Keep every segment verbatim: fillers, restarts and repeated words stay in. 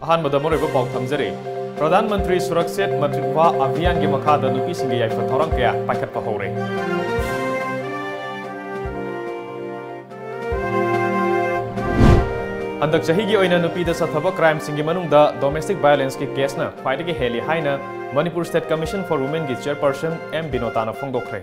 ꯑꯍꯥꯟꯕꯗ ꯃꯔꯨꯑꯣꯏꯕ ꯄꯥꯎ ꯊꯝꯖꯔꯤ꯫ ꯄ꯭ꯔꯙꯥꯟ ꯃꯟꯇ꯭ꯔꯤ ꯁꯨꯔꯛꯁꯤꯠ ꯃꯥꯇ꯭ꯔꯤꯠꯚꯥ ꯑꯚꯤꯌꯥꯟꯒꯤ ꯃꯈꯥꯗ ꯅꯨꯄꯤꯁꯤꯡꯒꯤ ꯌꯥꯏꯐ ꯊꯧꯔꯥꯡ ꯀꯌꯥ ꯄꯥꯏꯈꯠꯄ ꯍꯧꯔꯦ꯫ ꯍꯟꯗꯛ ꯆꯍꯤꯒꯤ ꯑꯣꯏꯅ ꯅꯨꯄꯤꯗ ꯆꯠꯊꯕ crimeꯁꯤꯡꯒꯤ ꯃꯅꯨꯡꯗ domestic violenceꯀꯤ caseꯅ ꯈ꯭ꯋꯥꯏꯗꯒꯤ ꯍꯦꯜꯂꯤ ꯍꯥꯏꯅ Manipur State Commission for Womenꯒꯤ chairperson ꯑꯦꯝ ꯕꯤꯅꯣꯇꯥꯅ ꯐꯣꯡꯗꯣꯛꯈ꯭ꯔꯦ꯫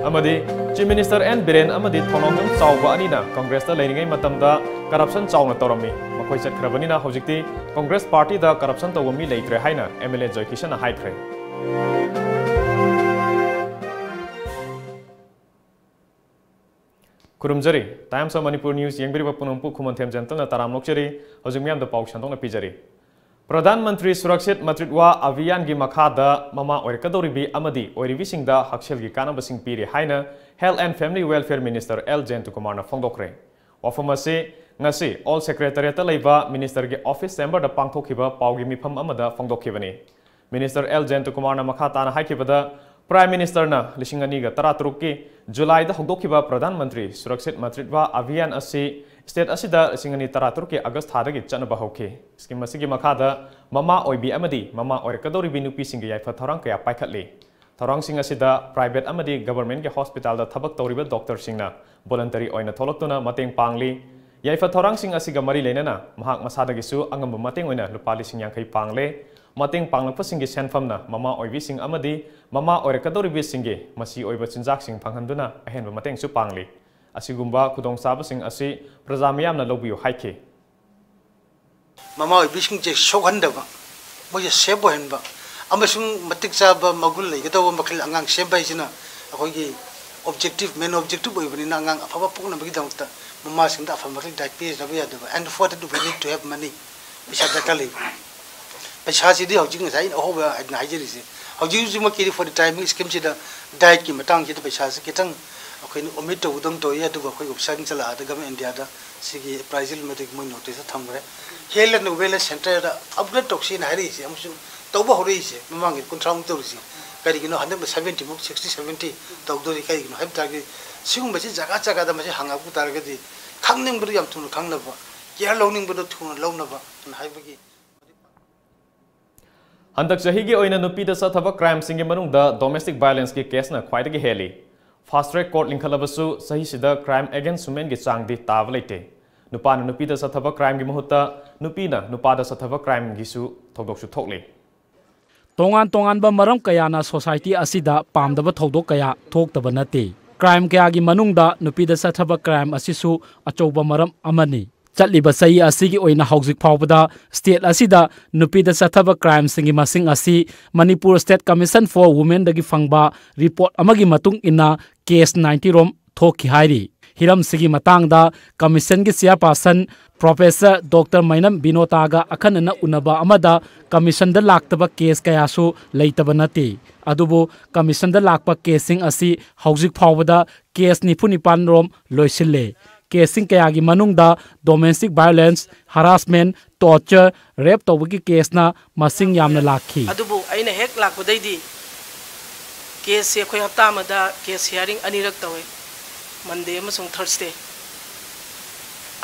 ꯑꯃꯗꯤ Chief Minister ꯑꯦꯟ ꯕꯤꯔꯦꯟ ꯑꯃꯗꯤ ꯊꯧꯅꯥꯎꯖꯝ ꯆꯥꯎꯕ ꯑꯅꯤꯅ Congressꯇ ꯂꯩꯔꯤꯉꯩ ꯃꯇꯝꯗ corruption ꯆꯥꯎꯅ ꯇꯧꯔꯝꯃꯤ꯫ ꯃꯈꯣꯏ ꯆꯠꯈ꯭ꯔꯕꯅꯤꯅ ꯍꯧꯖꯤꯛꯇꯤ Congress partyꯗ corruption ꯇꯧꯕ ꯃꯤ ꯂꯩꯇ꯭ꯔꯦ ꯍꯥꯏꯅ MLA ꯖꯣꯏꯀꯤꯁꯟꯅ ꯍꯥꯏꯈ꯭ꯔꯦ꯫ ꯈꯨꯔꯨꯝꯖꯔꯤ꯫ Times of Manipur News ꯌꯦꯡꯕꯤꯔꯤꯕ ꯄꯨꯝꯅꯃꯛꯄꯨ ꯈꯨꯃꯟꯊꯦꯝ ꯖꯦꯟꯇꯜꯅ ꯇꯔꯥꯝ ꯑꯣꯛꯆꯔꯤ꯫ ꯍꯧꯖꯤꯛ ꯃꯤꯌꯥꯝꯗ ꯄꯥꯎ ꯁꯟꯗꯣꯛꯅ ꯄꯤꯖꯔꯤ꯫ ꯄ꯭ꯔꯙꯥꯟ ꯃꯟꯇ꯭ꯔꯤ ꯁꯨꯔꯛꯁꯤꯠ ꯃꯥꯇ꯭ꯔꯤꯠꯚꯥ ꯑꯚꯤꯌꯥꯟꯒꯤ ꯃꯈꯥꯗ ꯃꯃꯥ ꯑꯣꯏꯔꯛꯀꯗꯧꯔꯤꯕꯤ ꯑꯃꯗꯤ ꯑꯣꯏꯔꯤꯕꯤꯁꯤꯡꯗ ꯍꯛꯁꯦꯜꯒꯤ ꯀꯥꯟꯅꯕꯁꯤꯡ ꯄꯤꯔꯤ ꯍꯥꯏꯅ Health and Family Welfare Minister L ꯖꯌꯟꯇꯀꯨꯃꯥꯔꯅ ꯐꯣꯡꯗꯣꯛꯈ꯭ꯔꯦ꯫ ꯋꯥꯐꯝ ꯑꯁꯤ ꯉꯁꯤ Old Secretariatꯇ ꯂꯩꯕ ministerꯒꯤ office chamberꯗ ꯄꯥꯡꯊꯣꯛꯈꯤꯕ ꯄꯥꯎꯒꯤ ꯃꯤꯐꯝ ꯑꯃꯗ ꯐꯣꯡꯗꯣꯛꯈꯤꯕꯅꯤ꯫ Minister ꯑꯦꯜ ꯖꯌꯟꯇꯀꯨꯃꯥꯔꯅ ꯃꯈꯥ ꯇꯥꯅ ꯍꯥꯏꯈꯤꯕꯗ, Prime Ministerꯅ ꯂꯤꯁꯤꯡ ꯑꯅꯤꯒ ꯇꯔꯥꯇꯔꯨꯛꯀꯤ Julyꯗ ꯍꯧꯗꯣꯛꯈꯤꯕ ꯄ꯭ꯔꯙꯥꯟ ꯃꯟꯇ꯭ꯔꯤ ꯁꯨꯔꯛꯁꯤꯠ ꯃꯥꯇ꯭ꯔꯤꯠꯚꯥ ꯑꯚꯤꯌꯥꯟ ꯑꯁꯤ state ꯑꯁꯤꯗ ꯂꯤꯁꯤꯡ ꯑꯅꯤ ꯇꯔꯥꯇꯔꯨꯛꯀꯤ August ꯊꯥꯗꯒꯤ ꯆꯠꯅꯕ ꯍꯧꯈꯤ꯫ Scheme ꯑꯁꯤꯒꯤ ꯃꯈꯥꯗ ꯃꯃꯥ ꯑꯣꯏꯕꯤ ꯑꯃꯗꯤ ꯃꯃꯥ ꯑꯣꯏꯔꯛꯀꯗꯧꯔꯤꯕꯤ ꯅꯨꯄꯤꯁꯤꯡꯒꯤ ꯌꯥꯏꯐ ꯊꯧꯔꯥꯡ ꯀꯌꯥ ꯄꯥꯏꯈꯠꯂꯤ꯫ ꯊꯧꯔꯥꯡꯁꯤꯡ ꯑꯁꯤꯗ private ꯑꯃꯗꯤ governmentꯀꯤ hospitalꯗ ꯊꯕꯛ ꯇꯧꯔꯤꯕ doctorꯁꯤꯡꯅ voluntary ꯑꯣꯏꯅ ꯊꯣꯛꯂꯛꯇꯨꯅ ꯃꯇꯦꯡ ꯄꯥꯡꯂꯤ꯫ ꯌꯥꯏꯐ ꯊꯧꯔꯥꯡꯁꯤꯡ ꯑꯁꯤꯒ ꯃꯔꯤ ꯂꯩꯅꯅ ꯃꯍꯥꯛ ꯃꯁꯥꯗꯒꯤꯁꯨ ꯑꯉꯝꯕ ꯃꯇꯦꯡ ꯑꯣꯏꯅ ꯂꯨꯄꯥ ꯂꯤꯁꯤꯡ ꯌꯥꯡꯈꯩ ꯄꯥꯡꯂꯦ꯫ ꯃꯇꯦꯡ ꯄꯥꯡꯂꯛꯄꯁꯤꯡꯒꯤ ꯁꯦꯟꯐꯝꯅ ꯃꯃꯥ ꯑꯣꯏꯕꯤꯁꯤꯡ ꯑꯃꯗꯤ ꯃꯃꯥ ꯑꯣꯏꯔꯛꯀꯗꯧꯔꯤꯕꯁꯤꯡꯒꯤ ꯃꯆꯤ ꯑꯣꯏꯕ ꯆꯤꯟꯖꯥꯛꯁꯤꯡ ꯐꯪꯍꯟꯗꯨꯅ ꯑꯍꯦꯟꯕ ꯃꯇꯦꯡꯁꯨ ꯄꯥꯡꯂꯤ꯫ ꯑꯁꯤꯒꯨꯝꯕ ꯈꯨꯗꯣꯡꯆꯥꯕꯁꯤꯡ ꯑꯁꯤ ꯄ꯭ꯔꯖꯥ ꯃꯤꯌꯥꯝꯅ ꯂꯧꯕꯤꯌꯨ ꯍꯥꯏꯈꯤ꯫ ꯃꯃꯥ ꯑꯣꯏꯕꯤꯁꯤꯡꯁꯦ ꯁꯣꯛꯍꯟꯗꯕ, ꯃꯣꯏꯁꯦ safe ꯑꯣꯏꯍꯟꯕ ꯑꯃꯁꯨꯡ ꯃꯇꯤꯛ ꯆꯥꯕ ꯃꯒꯨꯟ ꯂꯩꯒꯗꯧꯕ ꯃꯈꯜ ꯑꯉꯥꯡ ꯁꯦꯝꯕ ꯍꯥꯏꯁꯤꯅ ꯑꯩꯈꯣꯏꯒꯤ objective, main objective ꯑꯣꯏꯕꯅꯤꯅ ꯑꯉꯥꯡ ꯑꯐꯕ ꯄꯣꯛꯅꯕꯒꯤꯗꯃꯛꯇ ꯃꯃꯥꯁꯤꯡꯗ ꯑꯐꯕ ꯃꯈꯜ diet ꯄꯤꯖꯗꯕ ꯌꯥꯗꯕ꯫ And for that we need to have money, ꯄꯩꯁꯥ ꯗꯔꯀꯥꯔ ꯂꯩ꯫ ꯄꯩꯁꯥꯁꯤꯗꯤ ꯍꯧꯖꯤꯛ ꯉꯁꯥꯏ ꯑꯩꯅ ꯑꯍꯧꯕ ꯑꯩꯅ ꯍꯥꯏꯖꯔꯤꯁꯦ, ꯍꯧꯖꯤꯛ ꯍꯧꯖꯤꯛꯃꯛꯀꯤꯗꯤ for the timing schemeꯁꯤꯗ dietꯀꯤ ꯃꯇꯥꯡꯁꯤꯗ ꯄꯩꯁꯥꯁꯦ ꯈꯤꯇꯪ ꯑꯩꯈꯣꯏꯅ omit ꯇꯧꯒꯗꯧꯅ ꯇꯧꯏ꯫ ꯑꯗꯨꯒ ꯑꯩꯈꯣꯏ officerꯁꯤꯡ ꯆꯠꯂꯛꯑꯗ Government of Indiaꯗ ꯁꯤꯒꯤ appraisal ꯃꯇꯤꯛ ꯃꯣꯏ noticeꯇ ꯊꯝꯈ꯭ꯔꯦ꯫ Health and Wellness Centreꯗ upgrade ꯇꯧꯁꯦꯅ ꯍꯥꯏꯔꯛꯏꯁꯦ ꯑꯃꯁꯨꯡ ꯇꯧꯕ ꯍꯧꯔꯛꯏꯁꯦ ꯃꯃꯥꯡꯒꯤ ꯀꯨꯟꯊ꯭ꯔꯥꯃꯨꯛ ꯇꯧꯔꯤꯁꯦ꯫ ꯀꯔꯤꯒꯤꯅꯣ ꯍꯟꯗꯛꯅ ꯁꯕꯦꯟꯇꯤꯃꯨꯛ, ꯁꯤꯛꯁꯇꯤ, ꯁꯕꯦꯟꯇꯤ ꯇꯧꯗꯣꯔꯤ? ꯀꯩꯒꯤꯅꯣ ꯍꯥꯏꯕ ꯇꯥꯔꯒꯗꯤ, ꯁꯤꯒꯨꯝꯕꯁꯤ ꯖꯒꯥ ꯖꯒꯥꯗ ꯃꯁꯤ ꯍꯪꯉꯛꯄ ꯇꯥꯔꯒꯗꯤ, ꯈꯪꯅꯤꯡꯕꯗꯨ ꯌꯥꯝ ꯊꯨꯅ ꯈꯪꯅꯕ, ꯀꯤꯌꯔ ꯂꯧꯅꯤꯡꯕꯗꯨ ꯊꯨꯅ ꯂꯧꯅꯕ ꯍꯥꯏꯕꯒꯤ꯫ ꯍꯟꯗꯛ ꯆꯍꯤꯒꯤ ꯑꯣꯏꯅ ꯅꯨꯄꯤꯗ ꯆꯠꯊꯕ ꯀ꯭ꯔꯥꯏꯝꯁꯤꯡꯒꯤ ꯃꯅꯨꯡꯗ ꯗꯣꯃꯦꯁꯇꯤꯛ ꯚꯥꯏꯑꯣꯂꯦꯟꯁꯀꯤ ꯀꯦꯁꯅ ꯈ꯭ꯋꯥꯏꯗꯒꯤ ꯍꯦꯜꯂꯤ꯫ ꯐꯥꯁ ꯇ꯭ꯔꯦꯛ ꯀꯣꯔꯠ ꯂꯤꯡꯈꯠꯂꯕꯁꯨ, ꯆꯍꯤꯁꯤꯗ ꯀ꯭ꯔꯥꯏꯝ ꯑꯦꯒꯦꯟꯁ ꯋꯨꯃꯦꯟꯒꯤ ꯆꯥꯡꯗꯤ ꯇꯥꯕ ꯂꯩꯇꯦ꯫ ꯅꯨꯄꯥꯅ ꯅꯨꯄꯤꯗ ꯆꯠꯊꯕ ꯀ꯭ꯔꯥꯏꯝꯒꯤ ꯃꯍꯨꯠꯇ ꯅꯨꯄꯤꯅ ꯅꯨꯄꯥꯗ ꯆꯠꯊꯕ ꯀ꯭ꯔꯥꯏꯝꯒꯤꯁꯨ ꯊꯧꯗꯣꯛꯁꯨ ꯊꯣꯛꯂꯤ꯫ ꯇꯣꯉꯥꯟ ꯇꯣꯉꯥꯟꯕ ꯃꯔꯝ ꯀꯌꯥꯅ ꯁꯣꯁꯥꯏꯇꯤ ꯑꯁꯤꯗ ꯄꯥꯝꯗꯕ ꯊꯧꯗꯣꯛ ꯀꯌꯥ ꯊꯣꯛꯇꯕ ꯅꯠꯇꯦ꯫ ꯀ꯭ꯔꯥꯏꯝ ꯀꯌꯥꯒꯤ ꯃꯅꯨꯡꯗ ꯅꯨꯄꯤꯗ ꯆꯠꯊꯕ ꯀ꯭ꯔꯥꯏꯝ ꯑꯁꯤꯁꯨ ꯑꯆꯧꯕ ꯃꯔꯝ ꯑꯃꯅꯤ꯫ ꯆꯠꯂꯤꯕ ꯆꯍꯤ ꯑꯁꯤꯒꯤ ꯑꯣꯏꯅ ꯍꯧꯖꯤꯛ ꯐꯥꯎꯕꯗ ꯁ꯭ꯇꯦꯠ ꯑꯁꯤꯗ ꯅꯨꯄꯤꯗ ꯆꯠꯊꯕ ꯀ꯭ꯔꯥꯏꯝꯁꯤꯡꯒꯤ ꯃꯁꯤꯡ ꯑꯁꯤ ꯃꯅꯤꯄꯨꯔ ꯁ꯭ꯇꯦꯠ ꯀꯃꯤꯁꯟ ꯐꯣꯔ ꯋꯨꯃꯦꯟꯗꯒꯤ ꯐꯪꯕ ꯔꯤꯄꯣꯔꯠ ꯑꯃꯒꯤ ꯃꯇꯨꯡ ꯏꯟꯅ ꯀꯦꯁ ꯅꯥꯏꯟꯇꯤ ꯔꯣꯝ ꯊꯣꯛꯈꯤ ꯍꯥꯏꯔꯤ꯫ ꯍꯤꯔꯝꯁꯤꯒꯤ ꯃꯇꯥꯡꯗ ꯀꯃꯤꯁꯟꯒꯤ ꯆꯤꯌꯥꯔꯄꯥꯔꯁꯟ ꯄ꯭ꯔꯣꯐꯦꯁꯔ ꯗꯣꯛꯇꯔ ꯃꯩꯅꯝ ꯕꯤꯅꯣꯇꯥꯒ ꯑꯈꯟꯅꯅ ꯎꯅꯕ ꯑꯃꯗ ꯀꯃꯤꯁꯟꯗ ꯂꯥꯛꯇꯕ ꯀꯦꯁ ꯀꯌꯥꯁꯨ ꯂꯩꯇꯕ ꯅꯠꯇꯦ꯫ ꯑꯗꯨꯕꯨ ꯀꯃꯤꯁꯟꯗ ꯂꯥꯛꯄ ꯀꯦꯁꯁꯤꯡ ꯑꯁꯤ ꯍꯧꯖꯤꯛ ꯐꯥꯎꯕꯗ ꯀꯦꯁ ꯅꯤꯐꯨ ꯅꯤꯄꯥꯟ ꯔꯣꯝ ꯂꯣꯏꯁꯤꯜꯂꯦ꯫ ꯀꯦꯁꯁꯤꯡ ꯀꯌꯥꯒꯤ ꯃꯅꯨꯡꯗ ꯗꯣꯃꯦꯁꯇꯤꯛ ꯚꯥꯏꯑꯣꯂꯦꯟꯁ, ꯍꯔꯥꯁꯃꯦꯟ, ꯇꯣꯔꯆꯔ, ꯔꯦꯞ ꯇꯧꯕꯒꯤ ꯀꯦꯁꯅ ꯃꯁꯤꯡ ꯌꯥꯝꯅ ꯂꯥꯛꯈꯤ꯫ ꯑꯗꯨꯕꯨ ꯑꯩꯅ ꯍꯦꯛ ꯂꯥꯛꯄꯗꯩꯗꯤ ꯀꯦꯁꯁꯦ ꯑꯩꯈꯣꯏ ꯍꯞꯇꯥ ꯑꯃꯗ ꯀꯦꯁ ꯍꯤꯌꯥꯔꯤꯡ ꯑꯅꯤꯔꯛ ꯇꯧꯋꯦ, ꯃꯟꯗꯦ ꯑꯃꯁꯨꯡ ꯊꯔꯁꯗꯦ꯫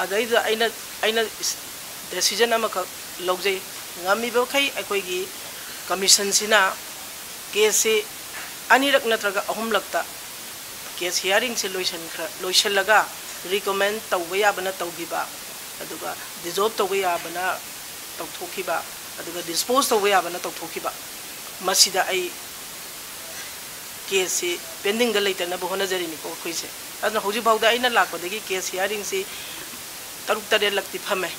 ꯑꯗꯩꯗ ꯑꯩꯅ ꯑꯩꯅ ꯗꯦꯁꯤꯖꯟ ꯑꯃꯈꯛ ꯂꯧꯖꯩ, ꯉꯝꯃꯤꯕ ꯃꯈꯩ ꯑꯩꯈꯣꯏꯒꯤ ꯀꯃꯤꯁꯟꯁꯤꯅ ꯀꯦꯁꯁꯤ ꯑꯅꯤꯔꯛ ꯅꯠꯇ꯭ꯔꯒ ꯑꯍꯨꯝꯂꯛꯇ ꯀꯦꯁ ꯍꯤꯌꯥꯔꯤꯡꯁꯦ ꯂꯣꯏꯁꯟꯈ꯭ꯔ ꯂꯣꯏꯁꯜꯂꯒ ꯔꯤꯀꯃꯦꯟ ꯇꯧꯕ ꯌꯥꯕꯅ ꯇꯧꯈꯤꯕ, ꯑꯗꯨꯒ ꯗꯤꯖꯣꯜꯕ ꯇꯧꯕ ꯌꯥꯕꯅ ꯇꯧꯊꯣꯛꯈꯤꯕ, ꯑꯗꯨꯒ ꯗꯤꯁꯄꯣꯖ ꯇꯧꯕ ꯌꯥꯕꯅ ꯇꯧꯊꯣꯛꯈꯤꯕ, ꯃꯁꯤꯗ ꯑꯩ ꯀꯦꯁꯁꯤ ꯄꯦꯟꯗꯤꯡꯗ ꯂꯩꯇꯅꯕ ꯍꯣꯠꯅꯖꯔꯤꯅꯤꯀꯣ ꯑꯩꯈꯣꯏꯁꯦ꯫ ꯑꯗꯨꯅ ꯍꯧꯖꯤꯛꯐꯥꯎꯗ ꯑꯩꯅ ꯂꯥꯛꯄꯗꯒꯤ ꯀꯦꯁ ꯍꯤꯌꯥꯔꯤꯡꯁꯤ ꯇꯔꯨꯛ ꯇꯔꯦꯠꯂꯛꯇꯤ ꯐꯝꯃꯦ꯫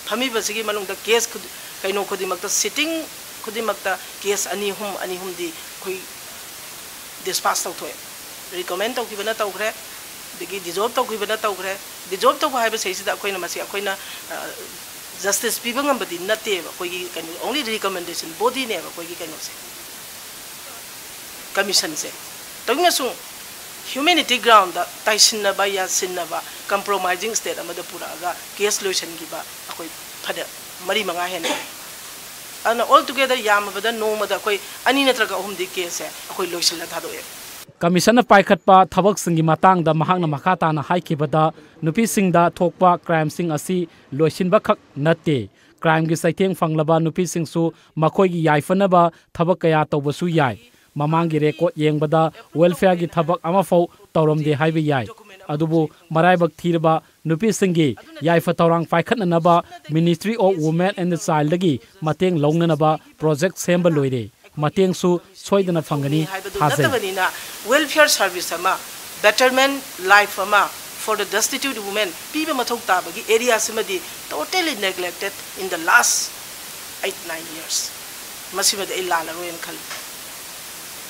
ꯐꯝꯃꯤꯕꯁꯤꯒꯤ ꯃꯅꯨꯡꯗ ꯀꯦꯁ ꯈꯨꯗꯤ- ꯀꯩꯅꯣ ꯈꯨꯗꯤꯡꯃꯛꯇ, ꯁꯤꯇꯤꯡ ꯈꯨꯗꯤꯡꯃꯛꯇ ꯀꯦꯁ ꯑꯅꯤ ꯑꯍꯨꯝ ꯑꯅꯤ ꯑꯍꯨꯝꯗꯤ ꯑꯩꯈꯣꯏ ꯗꯤꯁꯄꯥꯁ ꯇꯧꯊꯣꯛꯑꯦ꯫ ꯔꯤꯀꯃꯦꯟ ꯇꯧꯈꯤꯕꯅ ꯇꯧꯈ꯭ꯔꯦ, ꯑꯗꯒꯤ ꯗꯤꯖꯣꯜꯕ ꯇꯧꯈꯤꯕꯅ ꯇꯧꯈ꯭ꯔꯦ꯫ ꯗꯤꯖꯣꯜꯕ ꯇꯧꯕ ꯍꯥꯏꯕꯁꯤꯗꯩꯁꯤꯗ ꯑꯩꯈꯣꯏꯅ ꯃꯁꯤ ꯑꯩꯈꯣꯏꯅ ꯖꯁꯇꯤꯁ ꯄꯤꯕ ꯉꯝꯕꯗꯤ ꯅꯠꯇꯦꯕ꯫ ꯑꯩꯈꯣꯏꯒꯤ ꯀꯩꯅꯣ ꯑꯣꯡꯂꯤ ꯔꯤꯀꯃꯦꯟꯗꯦꯁꯟ ꯕꯣꯗꯤꯅꯦꯕ ꯑꯩꯈꯣꯏꯒꯤ ꯀꯩꯅꯣꯁꯦ, ꯀꯃꯤꯁꯟꯁꯦ꯫ ꯇꯧꯅꯁꯨ ꯍ꯭ꯌꯨꯃꯦꯅꯤꯇꯤ ꯒ꯭ꯔꯥꯎꯟꯗ ꯇꯥꯏꯁꯤꯟꯅꯕ, ꯌꯥꯁꯤꯟꯅꯕ, ꯀꯝꯄ꯭ꯔꯣꯃꯥꯏꯖꯤꯡ ꯁ꯭ꯇꯦꯠ ꯑꯃꯗ ꯄꯨꯔꯛꯑꯒ ꯀꯦꯁ ꯂꯣꯏꯁꯤꯟꯈꯤꯕ ꯑꯩꯈꯣꯏ ꯐꯅ ꯃꯔꯤ ꯃꯉꯥ ꯍꯦꯟꯅ ꯂꯩ꯫ ꯑꯗꯨꯅ all together ꯌꯥꯝꯃꯕꯗ ꯅꯣꯡꯃꯗ ꯑꯩꯈꯣꯏ ꯑꯅꯤ ꯅꯠꯇ꯭ꯔꯒ ꯑꯍꯨꯝꯗꯤ ꯀꯦꯁꯁꯦ ꯑꯩꯈꯣꯏ ꯂꯣꯏꯁꯤꯜꯂ ꯊꯥꯗꯣꯛꯑꯦ꯫ ꯀꯃꯤꯁꯟꯅ ꯄꯥꯏꯈꯠꯄ ꯊꯕꯛꯁꯤꯡꯒꯤ ꯃꯇꯥꯡꯗ ꯃꯍꯥꯛꯅ ꯃꯈꯥ ꯇꯥꯅ ꯍꯥꯏꯈꯤꯕꯗ, ꯅꯨꯄꯤꯁꯤꯡꯗ ꯊꯣꯛꯄ ꯀ꯭ꯔꯥꯏꯝꯁꯤꯡ ꯑꯁꯤ ꯂꯣꯏꯁꯤꯟꯕ ꯈꯛ ꯅꯠꯇꯦ, ꯀ꯭ꯔꯥꯏꯝꯒꯤ ꯆꯩꯊꯦꯡ ꯐꯪꯂꯕ ꯅꯨꯄꯤꯁꯤꯡꯁꯨ ꯃꯈꯣꯏꯒꯤ ꯌꯥꯏꯐꯅꯕ ꯊꯕꯛ ꯀꯌꯥ ꯇꯧꯕꯁꯨ ꯌꯥꯏ꯫ ꯃꯃꯥꯡꯒꯤ ꯔꯦꯀꯣꯔꯗ ꯌꯦꯡꯕꯗ ꯋꯦꯜꯐꯤꯌꯔꯒꯤ ꯊꯕꯛ ꯑꯃꯐꯥꯎ ꯇꯧꯔꯝꯗꯦ ꯍꯥꯏꯕ ꯌꯥꯏ꯫ ꯑꯗꯨꯕꯨ ꯃꯔꯥꯏꯕꯛ ꯊꯤꯔꯕ ꯅꯨꯄꯤꯁꯤꯡꯒꯤ ꯌꯥꯏꯐ ꯊꯧꯔꯥꯡ ꯄꯥꯏꯈꯠꯅꯅꯕ Ministry of Women and Childꯒꯤ ꯃꯇꯦꯡ ꯂꯧꯅꯅꯕ ꯄ꯭ꯔꯣꯖꯦꯛ ꯁꯦꯝꯕ ꯂꯣꯏꯔꯦ꯫ ꯃꯇꯦꯡꯁꯨ ꯁꯣꯏꯗꯅ ꯐꯪꯒꯅꯤ ꯍꯥꯏꯕꯗꯨ ꯊꯥꯖꯩ꯫ ꯅꯠꯇꯕꯅꯤꯅ, welfare service ꯑꯃ, betterment life ꯑꯃ for the destitute women ꯄꯤꯕ ꯃꯊꯧ ꯇꯥꯕꯒꯤ ꯑꯦꯔꯤꯌꯥꯁꯤꯃꯗꯤ totally neglected in the last eight nine years꯫ ꯃꯁꯤꯃꯗꯤ ꯑꯩ ꯂꯥꯜꯂꯔꯣꯏꯅ ꯈꯜꯂꯤ꯫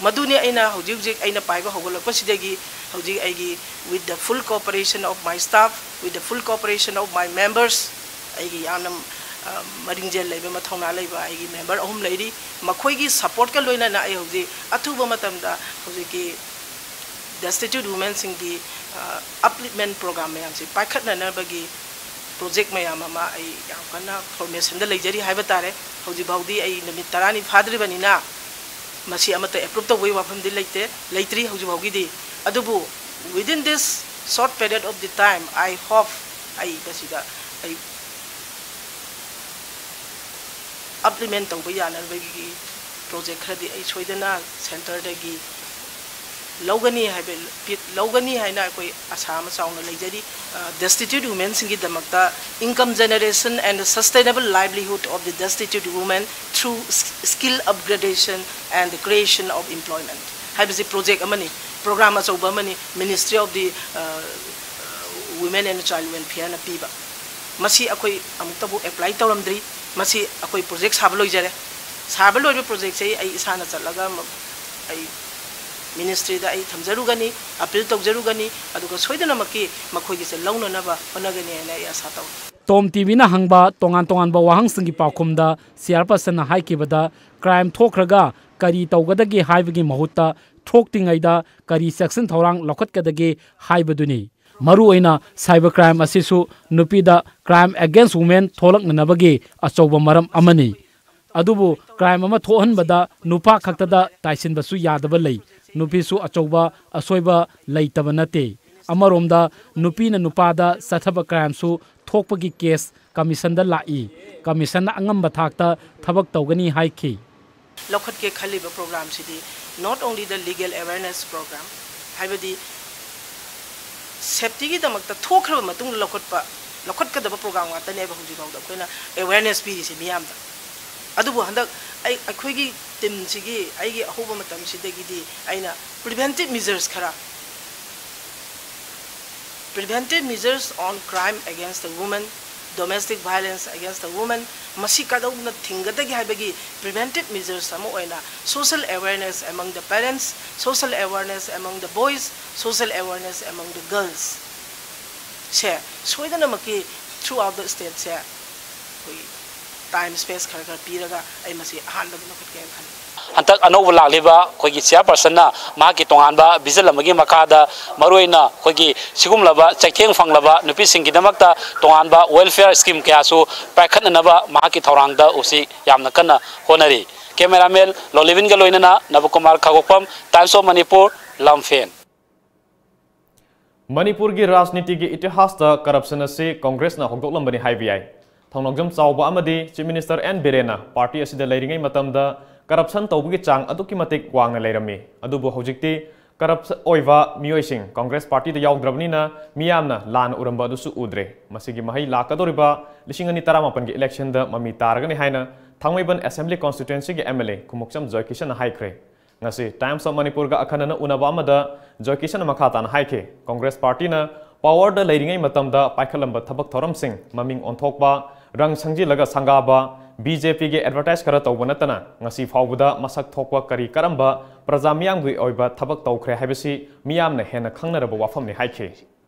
ꯃꯗꯨꯅꯤ ꯑꯩꯅ ꯍꯧꯖꯤꯛ ꯍꯧꯖꯤꯛ ꯑꯩꯅ ꯄꯥꯏꯕ ꯍꯧꯒꯠꯂꯛꯄꯁꯤꯗꯒꯤ ꯍꯧꯖꯤꯛ ꯑꯩꯒꯤ, with the full cooperation of my staff, with the full cooperation of my members, ꯑꯩꯒꯤ ꯌꯥꯝꯅ ꯃꯔꯤꯡꯖꯦꯜ ꯂꯩꯕ, ꯃꯊꯧꯅꯥ ꯂꯩꯕ ꯑꯩꯒꯤ ꯃꯦꯝꯕꯔ ꯑꯍꯨꯝ ꯂꯩꯔꯤ꯫ ꯃꯈꯣꯏꯒꯤ ꯁꯄꯣꯔꯠꯀ ꯂꯣꯏꯅꯅ ꯑꯩ ꯍꯧꯖꯤꯛ ꯑꯊꯨꯕ ꯃꯇꯝꯗ ꯍꯧꯖꯤꯛꯀꯤ destitute womenꯁꯤꯡꯒꯤ upliftment program ꯃꯌꯥꯝꯁꯤ ꯄꯥꯏꯈꯠꯅꯅꯕꯒꯤ ꯄ꯭ꯔꯣꯖꯦꯛ ꯃꯌꯥꯝ ꯑꯃ ꯑꯩ ꯌꯥꯝ ꯀꯟꯅ ꯐꯣꯔꯃꯦꯁꯟꯗ ꯂꯩꯖꯔꯤ ꯍꯥꯏꯕ ꯇꯥꯔꯦ꯫ ꯍꯧꯖꯤꯛ ꯐꯥꯎꯗꯤ ꯑꯩ ꯅꯨꯃꯤꯠ ꯇꯔꯥꯅꯤ ꯐꯥꯗ꯭ꯔꯤꯕꯅꯤꯅ ꯃꯁꯤ ꯑꯃꯠꯇ ꯑꯦꯄ꯭ꯔꯨꯞ ꯇꯧꯕꯒꯤ ꯋꯥꯐꯝꯗꯤ ꯂꯩꯇꯦ, ꯂꯩꯇ꯭ꯔꯤ ꯍꯧꯖꯤꯛ ꯐꯥꯎꯒꯤꯗꯤ꯫ ꯑꯗꯨꯕꯨ within this short period of the time, I hope ꯑꯩ ꯃꯁꯤꯗ ꯑꯩ upliftment ꯇꯧꯕ ꯌꯥꯅꯕꯒꯤ ꯄ꯭ꯔꯣꯖꯦꯛ ꯈꯔꯗꯤ ꯑꯩ ꯁꯣꯏꯗꯅ ꯁꯦꯟꯇꯔꯗꯒꯤ ꯂꯧꯒꯅꯤ ꯍꯥꯏꯕ, ꯂꯧꯒꯅꯤ ꯍꯥꯏꯅ ꯑꯩꯈꯣꯏ ꯑꯁꯥ ꯑꯃ ꯆꯥꯎꯅ ꯂꯩꯖꯔꯤ꯫ Destitute womenꯁꯤꯡꯒꯤꯗꯃꯛꯇ income generation and sustainable livelihood of the destitute women through skill upgradation and the creation of employment ꯍꯥꯏꯕꯁꯤ ꯄ꯭ꯔꯣꯖꯦꯛ ꯑꯃꯅꯤ, ꯄ꯭ꯔꯣꯒ꯭ꯔꯥꯝ ꯑꯆꯧꯕ ꯑꯃꯅꯤ, Ministry of the Women and Child Welfareꯅ ꯄꯤꯕ꯫ ꯃꯁꯤ ꯑꯩꯈꯣꯏ ꯑꯃꯨꯛꯇꯕꯨ ꯑꯦꯄ꯭ꯂꯥꯏ ꯇꯧꯔꯝꯗ꯭ꯔꯤ꯫ ꯃꯁꯤ ꯑꯩꯈꯣꯏ ꯄ꯭ꯔꯣꯖꯦꯛ ꯁꯥꯕ ꯂꯣꯏꯖꯔꯦ꯫ ꯁꯥꯕ ꯂꯣꯏꯕ ꯄ꯭ꯔꯣꯖꯦꯛꯁꯦ ꯑꯩ ꯏꯁꯥꯅ ꯆꯠꯂꯒ ꯑꯩ ꯃꯤꯅꯤꯁꯇ꯭ꯔꯤꯗ ꯑꯩ ꯊꯝꯖꯔꯨꯒꯅꯤ, ꯑꯄꯤꯜ ꯇꯧꯖꯔꯨꯒꯅꯤ, ꯑꯗꯨꯒ ꯁꯣꯏꯗꯅꯃꯛꯀꯤ ꯃꯈꯣꯏꯒꯤꯁꯦ ꯂꯧꯅꯅꯕ ꯍꯣꯠꯅꯒꯅꯤ ꯍꯥꯏꯅ ꯑꯩ ꯑꯁꯥ ꯇꯧꯏ꯫ ꯇꯣꯝ ꯇꯤꯚꯤꯅ ꯍꯪꯕ ꯇꯣꯉꯥꯟ ꯇꯣꯉꯥꯟꯕ ꯋꯥꯍꯪꯁꯤꯡꯒꯤ ꯄꯥꯎꯈꯨꯝꯗ ꯆꯤꯌꯥꯔꯄꯔꯁꯟꯅ ꯍꯥꯏꯈꯤꯕꯗ, ꯀ꯭ꯔꯥꯏꯝ ꯊꯣꯛꯈ꯭ꯔꯒ ꯀꯔꯤ ꯇꯧꯒꯗꯒꯦ ꯍꯥꯏꯕꯒꯤ ꯃꯍꯨꯠꯇ ꯊꯣꯛꯇ꯭ꯔꯤꯉꯩꯗ ꯀꯔꯤ ꯆꯦꯛꯁꯤꯟ ꯊꯧꯔꯥꯡ ꯂꯧꯈꯠꯀꯗꯒꯦ ꯍꯥꯏꯕꯗꯨꯅꯤ꯫ ꯃꯔꯨꯑꯣꯏꯅ ꯁꯥꯏꯕꯔ ꯀ꯭ꯔꯥꯏꯝ ꯑꯁꯤꯁꯨ ꯅꯨꯄꯤꯗ ꯀ꯭ꯔꯥꯏꯝ ꯑꯦꯒꯦꯟꯁ ꯋꯨꯃꯦꯟ ꯊꯣꯛꯂꯛꯅꯅꯕꯒꯤ ꯑꯆꯧꯕ ꯃꯔꯝ ꯑꯃꯅꯤ꯫ ꯑꯗꯨꯕꯨ ꯀ꯭ꯔꯥꯏꯝ ꯑꯃ ꯊꯣꯛꯍꯟꯕꯗ ꯅꯨꯄꯥ ꯈꯛꯇꯗ ꯇꯥꯏꯁꯤꯟꯕꯁꯨ ꯌꯥꯗꯕ ꯂꯩ꯫ ꯅꯨꯄꯤꯁꯨ ꯑꯆꯧꯕ ꯑꯁꯣꯏꯕ ꯂꯩꯇꯕ ꯅꯠꯇꯦ꯫ ꯑꯃꯔꯣꯝꯗ ꯅꯨꯄꯤꯅ ꯅꯨꯄꯥꯗ ꯆꯠꯊꯕ ꯀ꯭ꯔꯥꯏꯝꯁꯨ ꯊꯣꯛꯄꯒꯤ ꯀꯦꯁ ꯀꯃꯤꯁꯟꯗ ꯂꯥꯛꯏ꯫ ꯀꯃꯤꯁꯟꯅ ꯑꯉꯝꯕ ꯊꯥꯛꯇ ꯊꯕꯛ ꯇꯧꯒꯅꯤ ꯍꯥꯏꯈꯤ꯫ ꯂꯧꯈꯠꯀꯦ ꯈꯜꯂꯤꯕ ꯄ꯭ꯔꯣꯒ꯭ꯔꯥꯝꯁꯤꯗꯤ not only the legal awareness program, ꯍꯥꯏꯕꯗꯤ ꯁꯦꯐꯇꯤꯒꯤꯗꯃꯛꯇ ꯊꯣꯛꯈ꯭ꯔꯕ ꯃꯇꯨꯡꯗ ꯂꯧꯈꯠꯄ, ꯂꯧꯈꯠꯀꯗꯕ ꯄ꯭ꯔꯣꯒ꯭ꯔꯥꯝ ꯉꯥꯛꯇꯅꯦꯕ ꯍꯧꯖꯤꯛ ꯐꯥꯎꯗ ꯑꯩꯈꯣꯏꯅ ꯑꯦꯋꯦꯔꯅꯦꯁ ꯄꯤꯔꯤꯁꯦ ꯃꯤꯌꯥꯝꯗ꯫ ꯑꯗꯨꯕꯨ ꯍꯟꯗꯛ ꯑꯩ, ꯑꯩꯈꯣꯏꯒꯤ ꯇꯤꯝꯁꯤꯒꯤ ꯑꯩꯒꯤ ꯑꯍꯧꯕ ꯃꯇꯝꯁꯤꯗꯒꯤꯗꯤ ꯑꯩꯅ ꯄ꯭ꯔꯤꯚꯦꯟꯇꯤꯞ ꯃꯤꯖꯔꯁ ꯈꯔ, preventive measures on crime against the women, domestic violence against the women, ꯃꯁꯤ ꯀꯗꯧꯅ ꯊꯤꯡꯒꯗꯒꯦ ꯍꯥꯏꯕꯒꯤ ꯄ꯭ꯔꯤꯚꯦꯟꯇꯤꯞ ꯃꯤꯖꯔꯁ ꯑꯃ ꯑꯣꯏꯅ social awareness among the parents, social awareness among the boys, social awareness among the girls ꯁꯦ ꯁꯣꯏꯗꯅꯃꯛꯀꯤ throughout the state ꯁꯦ ꯑꯩꯈꯣꯏ ꯇꯥꯏꯝ ꯁ꯭ꯄꯦꯁ ꯈꯔ ꯈꯔ ꯄꯤꯔꯒ ꯑꯩ ꯃꯁꯤ ꯑꯍꯥꯟꯕꯗ ꯂꯧꯈꯠꯀꯦꯅ ꯈꯜꯂꯤ꯫ ꯍꯟꯗꯛ ꯑꯅꯧꯕ ꯂꯥꯛꯂꯤꯕ ꯑꯩꯈꯣꯏꯒꯤ ꯆꯤꯌꯥꯔꯄꯔꯁꯟꯅ ꯃꯍꯥꯛꯀꯤ ꯇꯣꯉꯥꯟꯕ ꯚꯤꯖꯟ ꯑꯃꯒꯤ ꯃꯈꯥꯗ ꯃꯔꯨꯑꯣꯏꯅ ꯑꯩꯈꯣꯏꯒꯤ ꯁꯤꯒꯨꯝꯂꯕ ꯆꯩꯊꯦꯡ ꯐꯪꯂꯕ ꯅꯨꯄꯤꯁꯤꯡꯒꯤꯗꯃꯛꯇ ꯇꯣꯉꯥꯟꯕ ꯋꯦꯜꯐꯤꯌꯔ ꯁ꯭ꯀꯤꯝ ꯀꯌꯥꯁꯨ ꯄꯥꯏꯈꯠꯅꯅꯕ ꯃꯍꯥꯛꯀꯤ ꯊꯧꯔꯥꯡꯗ ꯍꯧꯖꯤꯛ ꯌꯥꯝꯅ ꯀꯟꯅ ꯍꯣꯠꯅꯔꯤ꯫ ꯀꯦꯃꯦꯔꯥꯃꯦꯟ ꯂꯣꯂꯤꯕꯤꯟꯒ ꯂꯣꯏꯅꯅ ꯅꯕꯀꯨꯃꯥꯔ ꯈꯥꯒꯣꯛꯐꯝ, Times of Manipur, ꯂꯝꯐꯦꯟ꯫ ꯃꯅꯤꯄꯨꯔꯒꯤ ꯔꯥꯖꯅꯤꯇꯤꯒꯤ ꯏꯇꯤꯍꯥꯁꯇ ꯀꯔꯞꯁꯟ ꯑꯁꯤ ꯀꯣꯡꯒ꯭ꯔꯦꯁꯅ ꯍꯧꯗꯣꯛꯂꯝꯕꯅꯤ ꯍꯥꯏꯕ ꯌꯥꯏ꯫ ꯊꯧꯅꯥꯎꯖꯝ ꯆꯥꯎꯕ ꯑꯃꯗꯤ ꯆꯤꯐ ꯃꯤꯅꯤꯁꯇꯔ ꯑꯦꯟ ꯕꯤꯔꯦꯟꯅ ꯄꯥꯔꯇꯤ ꯑꯁꯤꯗ ꯂꯩꯔꯤꯉꯩ ꯃꯇꯝꯗ ꯀꯔꯞꯁꯟ ꯇꯧꯕꯒꯤ ꯆꯥꯡ ꯑꯗꯨꯛꯀꯤ ꯃꯇꯤꯛ ꯋꯥꯡꯅ ꯂꯩꯔꯝꯃꯤ꯫ ꯑꯗꯨꯕꯨ ꯍꯧꯖꯤꯛꯇꯤ ꯀꯔꯞꯁꯟ ꯑꯣꯏꯕ ꯃꯤꯑꯣꯏꯁꯤꯡ ꯀꯣꯡꯒ꯭ꯔꯦꯁ ꯄꯥꯔꯇꯤꯗ ꯌꯥꯎꯗ꯭ꯔꯕꯅꯤꯅ ꯃꯤꯌꯥꯝꯅ ꯂꯥꯟꯅ ꯎꯔꯝꯕ ꯑꯗꯨꯁꯨ ꯎꯗ꯭ꯔꯦ꯫ ꯃꯁꯤꯒꯤ ꯃꯍꯩ ꯂꯥꯛꯀꯗꯧꯔꯤꯕ ꯂꯤꯁꯤꯡ ꯑꯅꯤ ꯇꯔꯥꯃꯥꯄꯟꯒꯤ ꯏꯂꯦꯛꯁꯟꯗ ꯃꯃꯤ ꯇꯥꯔꯒꯅꯤ ꯍꯥꯏꯅ ꯊꯥꯡꯃꯩꯕꯟ assembly ꯀꯣꯟꯁꯇꯤꯇ꯭ꯋꯦꯟꯁꯤꯒꯤ M L A Khumukcham ꯖꯣꯏꯀꯤꯁꯟꯅ ꯍꯥꯏꯈ꯭ꯔꯦ꯫ ꯉꯁꯤ ꯇꯥꯏꯝꯁ ꯑꯣꯐ ꯃꯅꯤꯄꯨꯔꯒ ꯑꯈꯟꯅꯅ ꯎꯅꯕ ꯑꯃꯗ ꯖꯣꯏꯀꯤꯁꯟꯅ ꯃꯈꯥ ꯇꯥꯅ ꯍꯥꯏꯈꯤ, ꯀꯣꯡꯒ꯭ꯔꯦꯁ ꯄꯥꯔꯇꯤꯅ ꯄꯥꯋꯔꯗ ꯂꯩꯔꯤꯉꯩ ꯃꯇꯝꯗ ꯄꯥꯏꯈꯠꯂꯝꯕ ꯊꯕꯛ ꯊꯧꯔꯝꯁꯤꯡ ꯃꯃꯤꯡ ꯑꯣꯟꯊꯣꯛꯄ, ꯔꯪ ꯁꯪꯖꯤꯜꯂꯒ ꯁꯪꯒꯥꯕ, ꯕꯤ ꯖꯦ ꯄꯤꯒꯤ ꯑꯦꯗꯚꯔꯇꯥꯏꯖ ꯈꯔ ꯇꯧꯕ ꯅꯠꯇꯅ ꯉꯁꯤ ꯐꯥꯎꯕꯗ ꯃꯁꯛ ꯊꯣꯛꯄ ꯀꯔꯤ ꯀꯔꯝꯕ ꯄ꯭ꯔꯖꯥ ꯃꯤꯌꯥꯝꯒꯤ ꯑꯣꯏꯕ ꯊꯕꯛ ꯇꯧꯈ꯭ꯔꯦ ꯍꯥꯏꯕꯁꯤ ꯃꯤꯌꯥꯝꯅ ꯍꯦꯟꯅ ꯈꯪꯅꯔꯕ ꯋꯥꯐꯝꯅꯤ ꯍꯥꯏꯈꯤ꯫